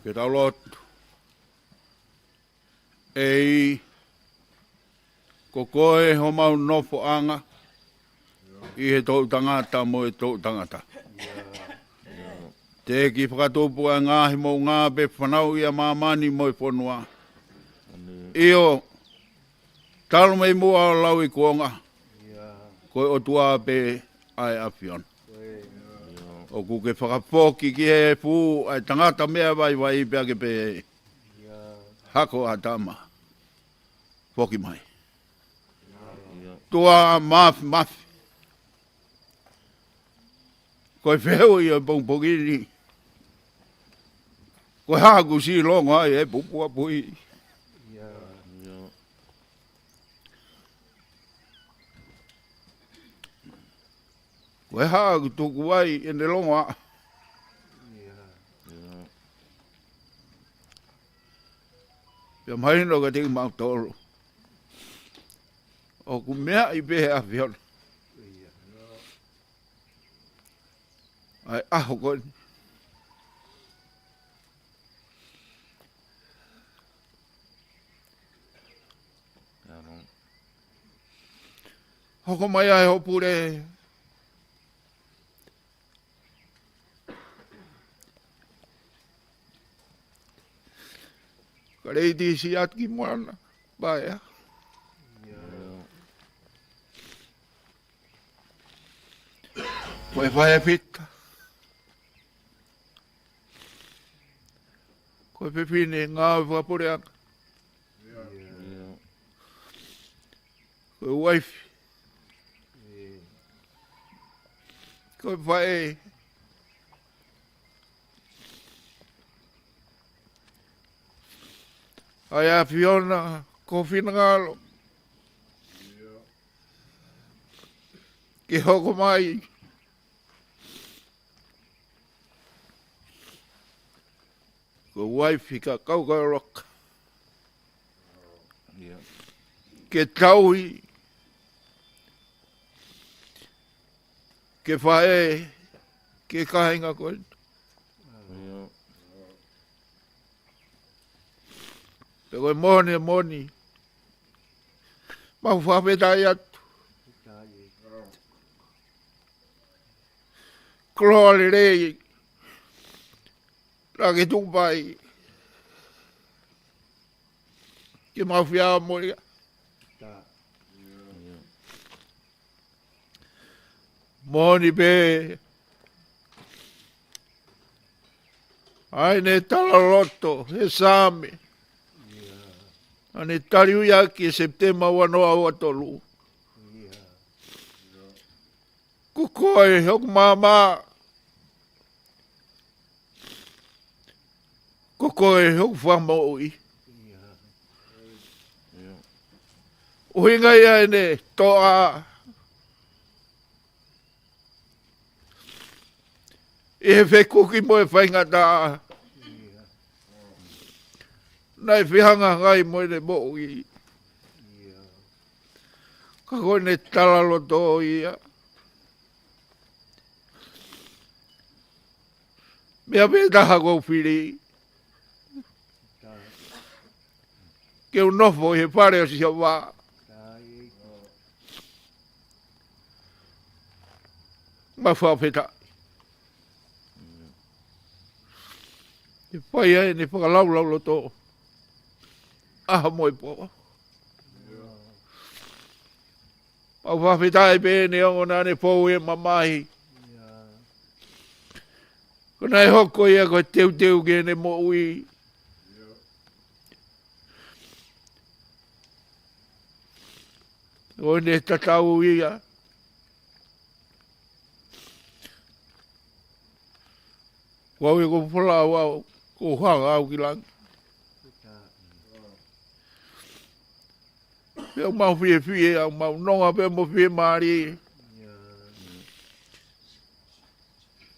Ke tau lotu. ʻEiki, ko koe homau nofoʻanga ʻi he toʻutangata mo e toʻutangata. Teʻeki fakatupu ʻa e ngaahi moʻunga pe fanauʻi ʻa māmani mo e fonua. ʻIo, talu mei muʻa ʻo lauikuonga, ko e ʻOtua pē ʻa e ʻAfiona. ʻOku ke fakafoki ki he efu ʻa e tangata meʻa vaivai pea ke pehē, Hako ʻAtama, foki mai. Tuʻa Māfimafi, ko e fehuʻi ʻo e pongipongi ni, ko e hā ʻoku siʻi longo ai e pupuʻa pui? Ko e hā ʻoku tuku ai ʻene longoaʻa? Pea mahino kiate kimautolu ʻoku meaʻi pē he ʻAfiona ʻa e ʻaho ko eni. Hoko mai ʻa e hoʻo pule, ka lei tisi atu ki muʻa na, paea. Ko e faʻē Pita, ko e fefine ngāue fakapuleʻanga, ko e uaifi, ko e faʻē ʻa e ʻAfiona, ko ho finangalo. ke hoko mai ko e uaifi kia Kaukauloka. Ke tauhi, ke faʻē, ke kāinga ko eni. Pea ko e moʻoni, moʻoni. Mau fakafetaʻi atu. Koloa lelei naʻa ke tuku mai ke mau fie moʻui. Moʻoni pē ʻa ʻene talaloto he Saame naʻa ne tali ʻaki ʻi Sepitema ua noa ua tolu. Ko koe hoku maama, ko koe hoku fakamoʻui. ʻUhinga ia ʻene toʻa ʻi he fekuki mo e faingataʻa naʻe fehangahangai mo ʻene moʻui. Ka ko ʻene talaloto ia. Meʻa pē taha ʻoku ou fili, ke u nofo ʻi he fale ʻo Sihova. Mau fakafetaʻi. Ke fai ai ʻene fakalaulauloto ʻaho mo e pō. Mau fakafetaʻi pē ʻene ongo naʻa ne fou he mamahi. Ko ʻene hoko ia ko e teuteu ki heʻene moʻui. Ko ʻene tatau ia. Ko au ia ko e folau au, ko e hanga au ki langi. Pea ʻoku mau fiefia, ʻoku mau nonga pē mo fiemālie.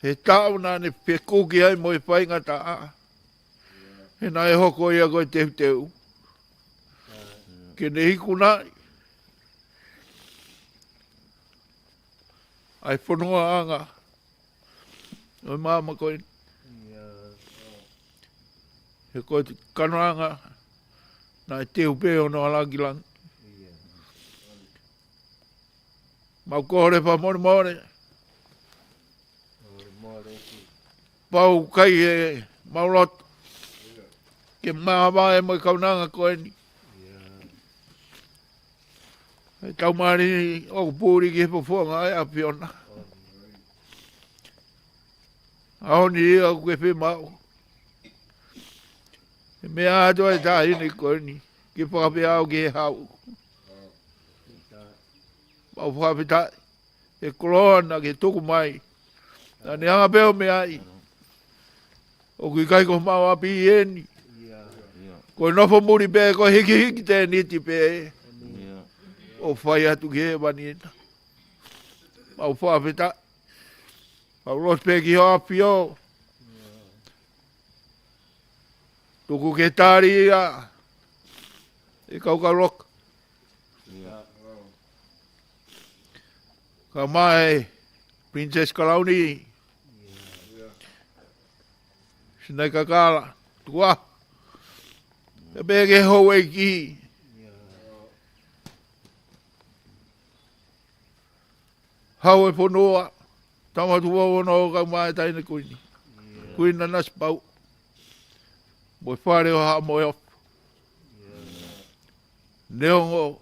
He taʻu naʻa ne fekuki ai mo e faingataʻa. He naʻe hoko ia ko e teuteu ke ne ikunaʻi ʻa e fonongaʻanga ʻo e maama ko eni. He ko e kananga naʻe teu pē hono ala ki langi. Mau kole fakamolemole. Pau kai ʻemau loto ke māvae mo e kaunanga ko eni. ʻE tau mali ʻoku puli ki he fofonga ʻa e ʻAfiona. ʻAho ni ia ʻoku ke fiemaʻu. He meʻa atu ʻa e taʻahine ko eni ke fakafeau ki he hau. Mau fakafetaʻi he koloa naʻa ke tuku mai. Naʻa ne hanga pē ʻo meaʻi. ʻOku ʻikai ko homau ʻapi eni. Ko e nofo muli pē ko e hikihiki tēniti pē ʻo fai atu ki hēvani ena. Mau fakafetaʻi. Mau lotu pē ki ho ʻAfio. Tuku ke tali ia ʻe Kaukauloka. Kae ʻumaʻā e Princess Kalauni. Sinaʻi Kakala, Tukuʻaho. Pea pehē ki he houʻeiki. Hau e fonua, Tama Tuʻi Ono kae ʻumaʻā e Taʻahine Kuini. Kuini Nanasipauʻu. Mo e fale ʻo Haʻa Moheofo. Neongo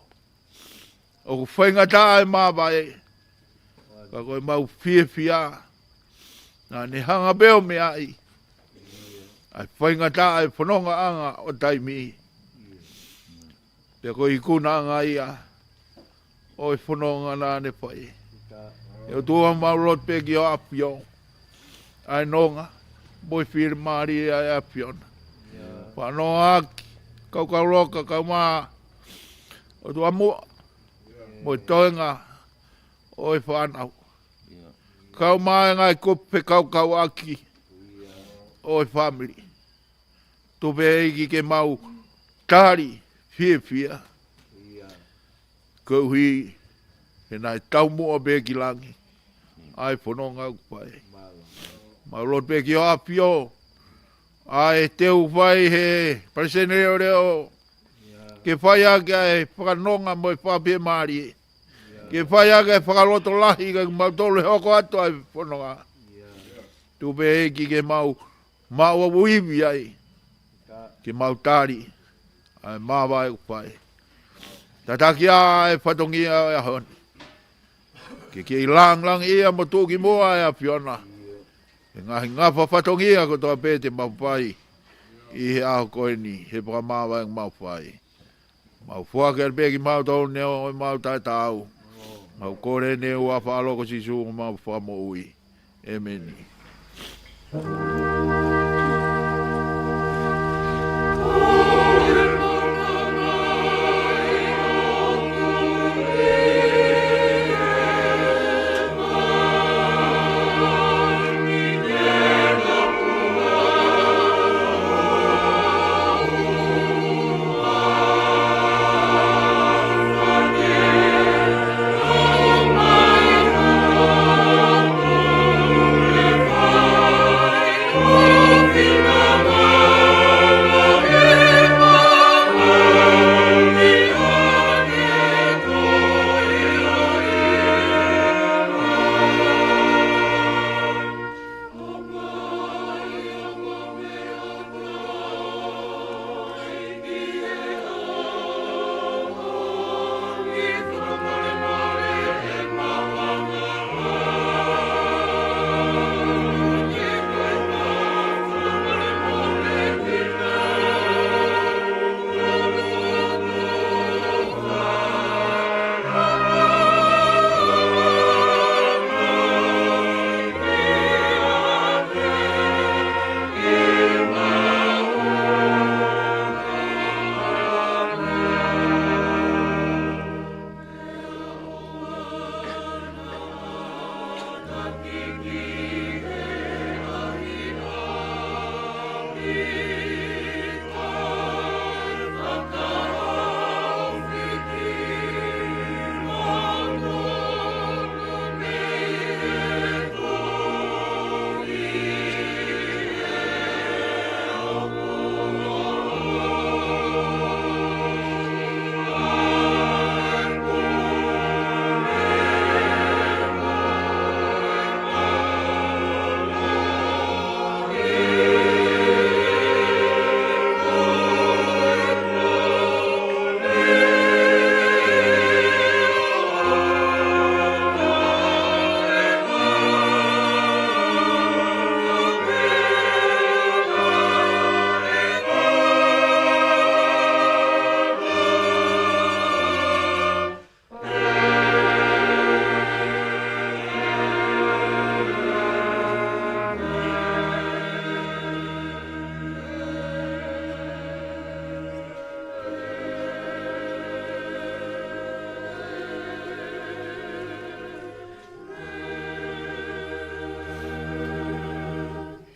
ʻoku faingataʻa e māvae, ka ko ʻemau fiefia naʻa ne hanga pē ʻo meaʻi ʻa e faingataʻa e fonongaʻanga ʻo taimi. Pea ko e ikunaʻanga ia ʻo e fononga naʻa ne fai. ʻE ʻOtua, mau lotu pē ki ho ʻAfio ʻa e nonga mo e fiemālie ʻa e ʻAfiona. Fanongoʻaki Kaukauloka kae ʻumaʻā ʻOtua Muʻa mo e toenga ʻo e fānau. Kau mai e ngaahi kupu fekauʻaki ʻo e fāmili. Tuku pē ʻEiki ke mau tali fiefia. Koeʻuhi he naʻe taumuʻa pē ki langi ʻa e fononga ʻoku fai. Mau lotu pē ki hoʻo ʻAfio ʻa e teu fai he palesiteni leʻoleʻo, ke fai ʻaki ʻa e fakanonga mo e fakafiemālie. Ke fai ʻaki ʻa e fakalotolahi ka kimautolu he hoko atu ʻa e fononga. Tuku pē ʻEiki ke mau maʻu ʻa e ivi ai, ke mau tali ʻa e māvae ʻoku fai. Tataki ʻa e fatongia ʻo e ʻaho ni, ke kei langilangiʻia mo tuʻu ki muʻa ʻa e ʻAfiona he ngaahi ngafa fatongia kotoa pē te mau fai ʻi he ʻaho ko eni he fakamāvae ʻoku mau fai. Mau foaki atu pē kimautolu neongo ʻemau taʻetaau. Mau kole eni ʻi he huafa ʻo e ʻAlo ko Sīsū ko homau Fakamoʻui. ʻĒmeni.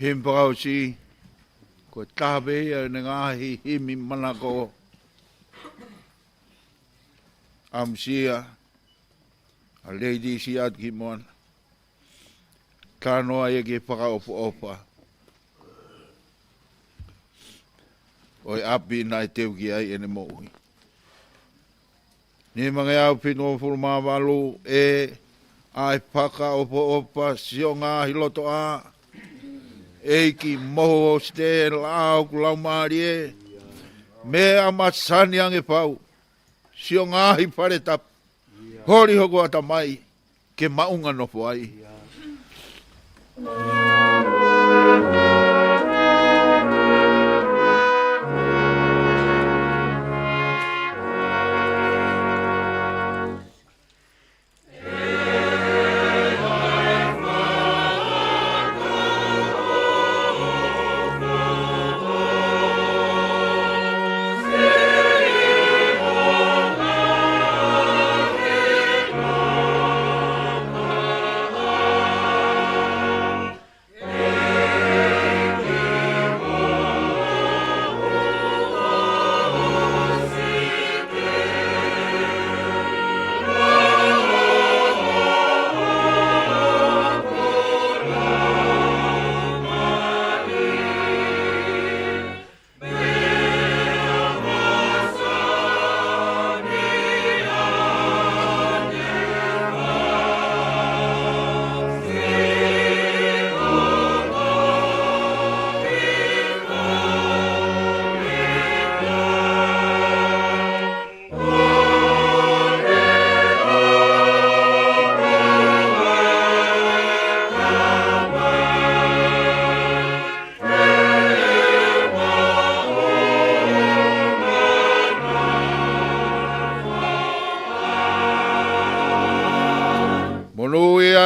Himi fakaʻosi, ko e taha pē ia ʻo e ngaahi himi manako ʻamusia ʻa Lady Siat Kimona. Talanoa ia ki he fakaʻofoʻofa ʻo e ʻapi naʻe teu ki ai ʻene moʻui. Nimangeau fitungofulu mā valu, ʻe ʻa e fakaʻofoʻofa siʻo ngaahi lotoʻā, ʻEiki mo ho site laʻā ʻoku laumālie, meʻa masani ange fau, siʻo ngaahi fale tapu, holi hoku ʻatamai ke maʻunga nofo ai.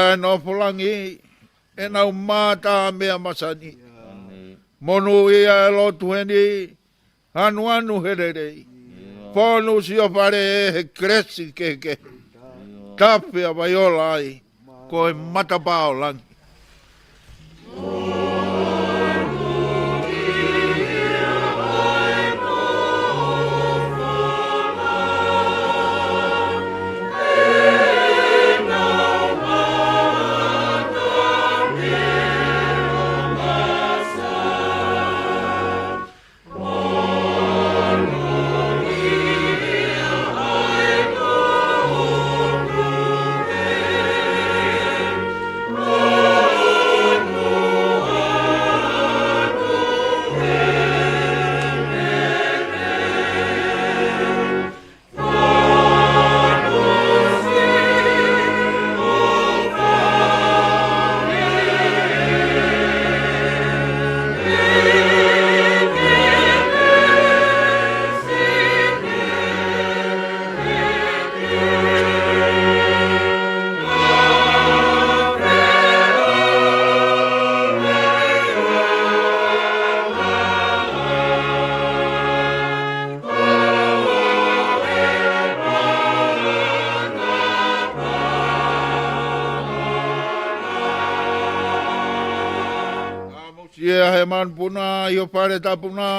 ʻe nofo langi, ʻenau mata meʻa masani. Monūʻia e lotu heni, anuanu he lelei. Fonu siʻo fale he kelesi kehekehe. Tafe ʻa Vaiola ai, ko e matapā ʻo langi. Kae mou sio he manupuna ʻi ho fale tapu na,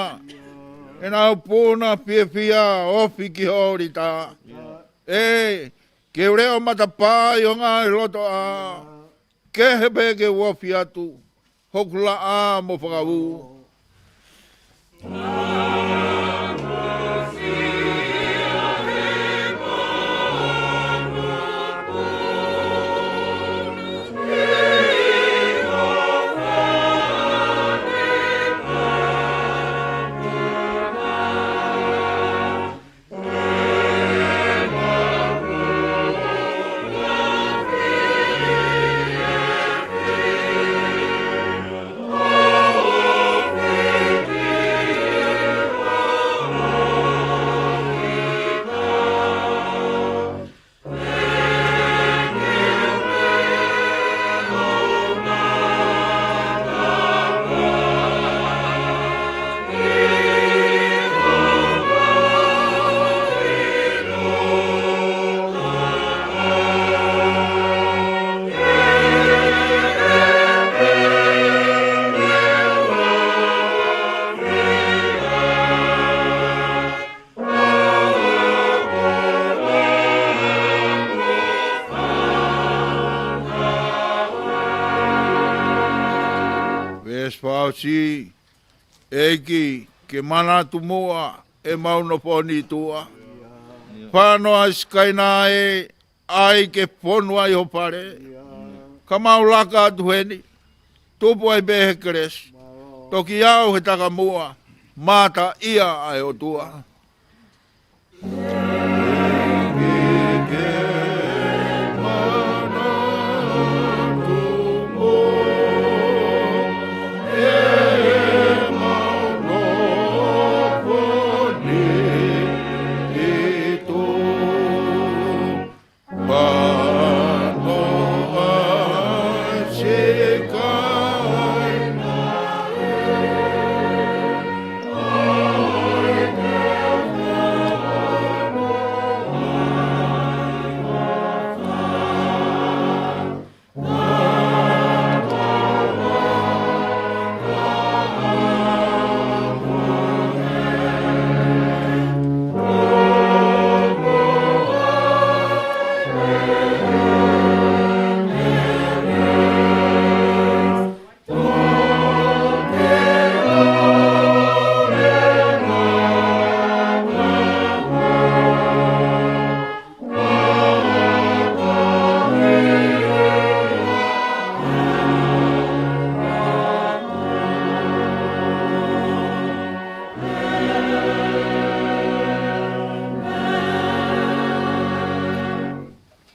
ʻenau puna fiefia, ofi ki ho ʻolita. ʻE, ke u leʻo matapā ʻi ho ngaahi lotoʻā, kehe pē ke u ofi atu, hoku laʻā mo fakaū. Veesi fā ʻosi, ʻEiki, ke manatu muʻa ʻemau nofo ni tuʻa. Fānau ʻa Sikaina ē, ʻai ke fonu ai ho fale. Ka mau laka atu heni, tupu ai pē he kelesi. Toki aʻu he takimuʻa, mataʻia ʻa e ʻOtua.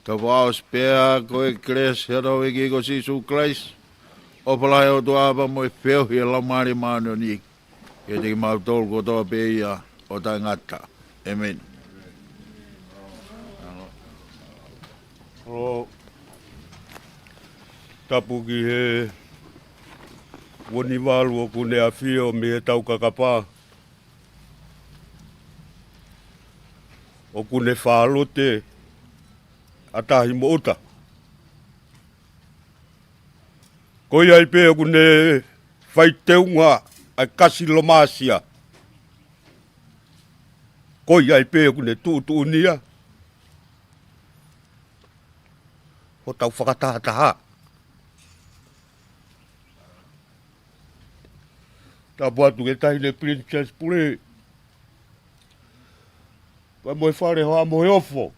Tau fakaʻosi pea ko e kelesi ʻa hotau ʻEiki ko Sīsū Kalaisi, ʻofa lahi ʻa e ʻOtua ʻa e ʻAfio mo e feohi ʻa e Laumālie Māʻoniʻoni, ke ʻiate kimautolu kotoa pē ia ʻo taʻengata. ʻĒmeni. Hello. Tapu ki he uanivalu ʻoku ne ʻafio mei he taukakapa, ʻoku ne fālote ʻa tahi mo ʻuta. Ko ia ai pē ʻoku ne fai teunga ʻa e kasi lomāsia. Ko ia ai pē ʻoku ne tuʻutuʻunia hotau fakatahataha. Tapu atu ki he Taʻahine Princess Pule, pea mo e Fale Hoa Moheofo.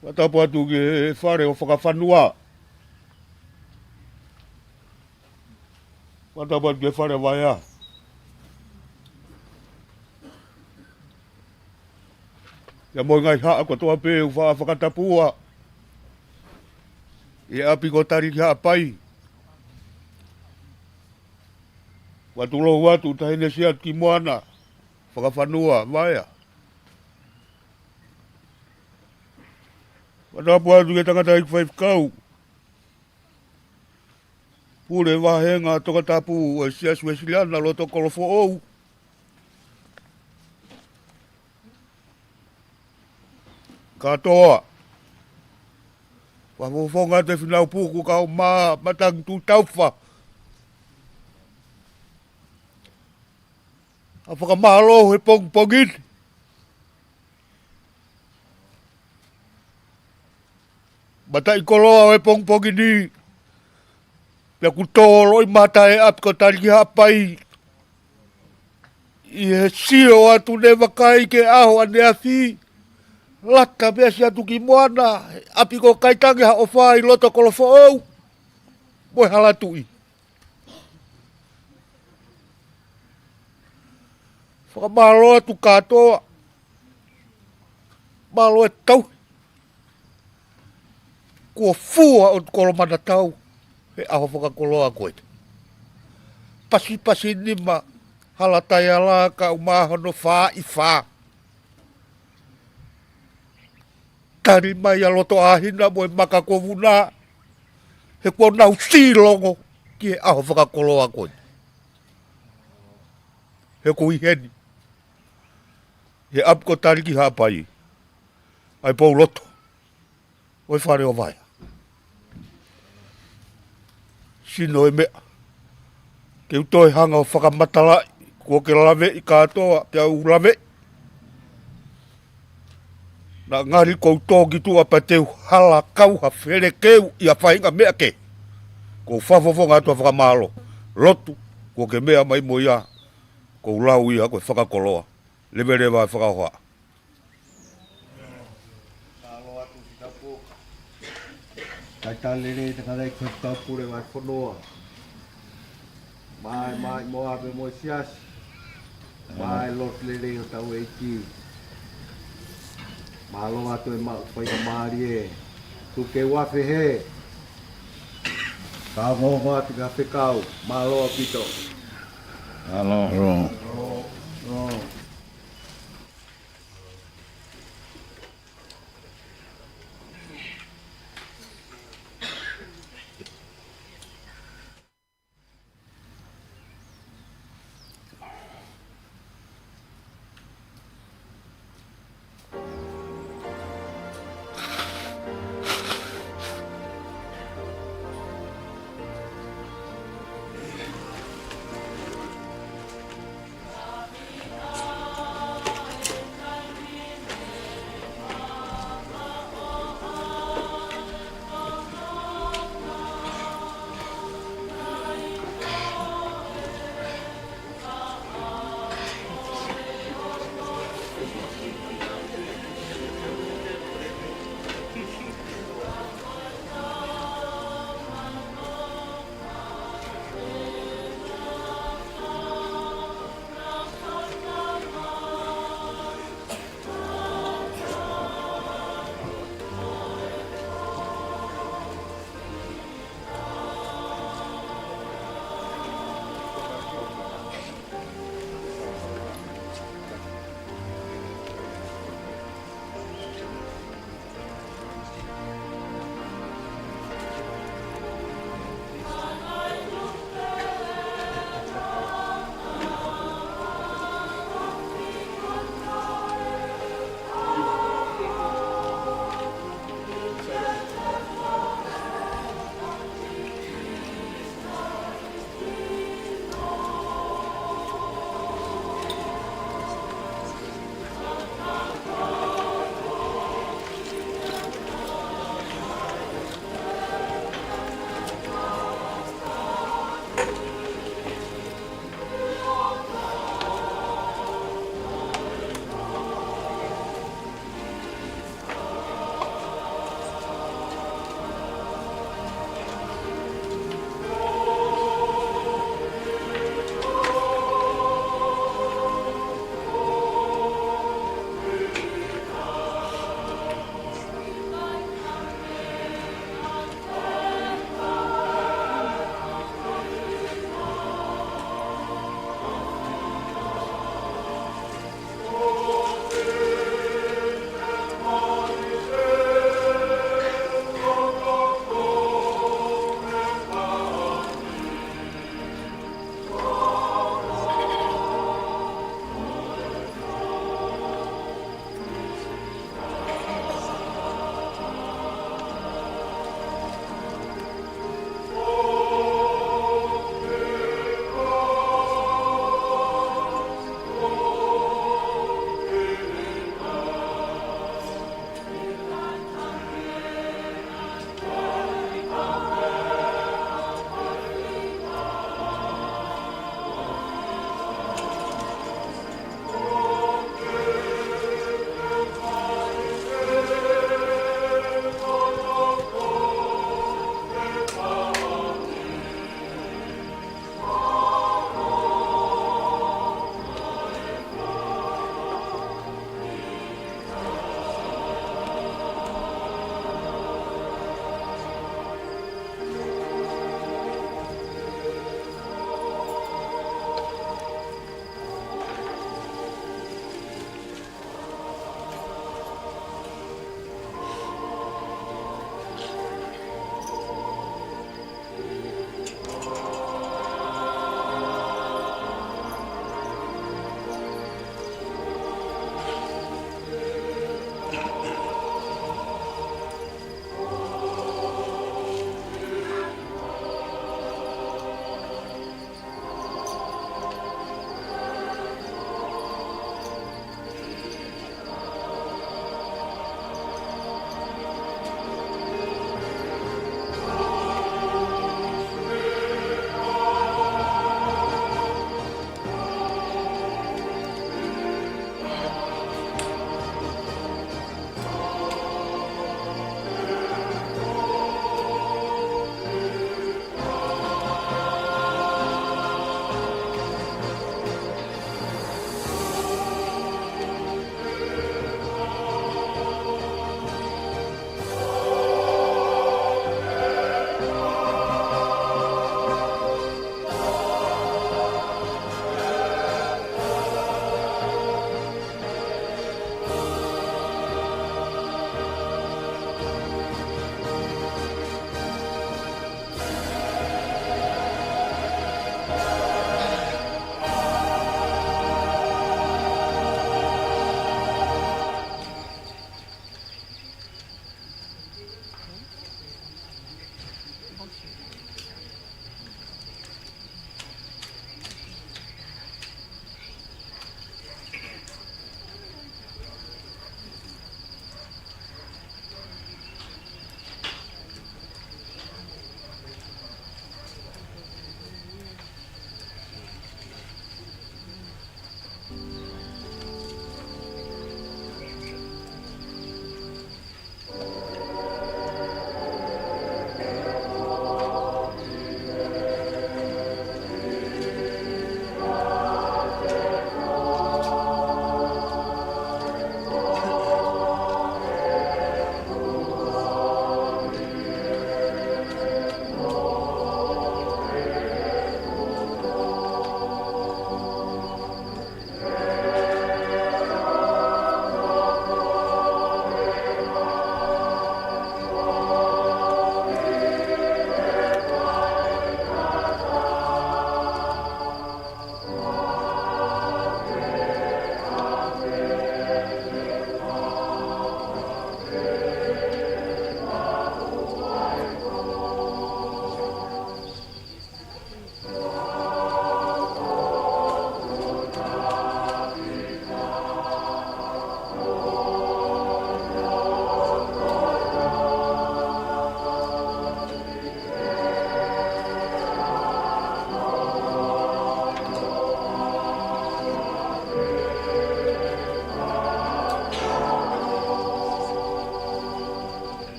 Pea tapu atu ki he Fale ʻo Fakafanua. Pea tapu atu ki he Fale Vaea. Pea mo e ngaahi haʻa kotoa pē ʻoku faʻa fakatapua ʻi he ʻapi ko Taliki Haʻapai. Pea tulou atu Taʻahine Siatukimoana, Fakafanua, Vaea. Pea tapu atu ki he tangataʻeiki faifekau, Pule Vāhenga Tongatapu ʻo e Siasi Uēsiliana Lotokolofoʻou kātoa. Fakafofonga atu e Finau Puku kae ʻumaʻā Matangi Tuʻitaufa, ʻa e fakamālō he pongipongi ni. Mataʻikoloa ʻo e pongipongi ni, pea kuo tō loʻimata e ʻapi ko Taliki Haʻapai ʻi he sio atu ne vakai ki he ʻaho ʻaneafi, lata pē ʻa Siatukimoana, ʻapi ko Kaitangi Haʻofa ʻi Lotokolofoʻou mo e Halatuʻi. Fakamālō atu kātoa. Mālō e tauhi. Kuo fua ʻo Kolomanatau he ʻaho fakakoloa ko ē. Pasipasi nima, hala taiala kae ʻumaʻā hono fā ʻi fā. Tali mai ʻa Lotoʻāhina mo e Maka Kovuna, he kuo nau silongo ki he ʻaho fakakoloa ko ē. He ko ʻi heni, he ʻapi ko Taliki Haʻapai, ʻa e pou loto ʻo e Fale ʻo Vaea. Sino e meʻa ke u toe hanga ʻo fakamatalaʻi, kuo ke laveʻi kātoa, pea u laveʻi. Naʻa ngali ʻoku ou tō ki tuʻa pea te u hala kau ha felekeu ʻi ha faʻahinga meʻa kehe. ʻOku ou fakafofonga atu ʻa e fakamālō. Lotu, kuo ke meʻa mai mo ia, ʻoku ou lau ia ko e fakakoloa. Leveleva e fakahoha. Mālō atu ki tapu. Kae talitali lelei e tangataʻeiki faifekau pule ʻo e fonua. Mai, mai, mo ʻape mo e siasi. Mai, lotu lelei hotau ʻEiki. Mālō atu e maʻu faingamālie. Tuku ke u afe hē. Ka ongoongo atu ki he faifekau. Mālō ʻaupito. Mālō. Mālō.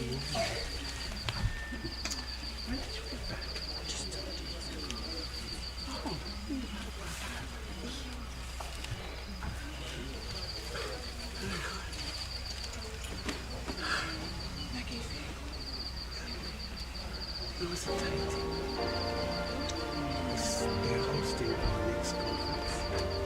It was a tight. They're hosting our next conference.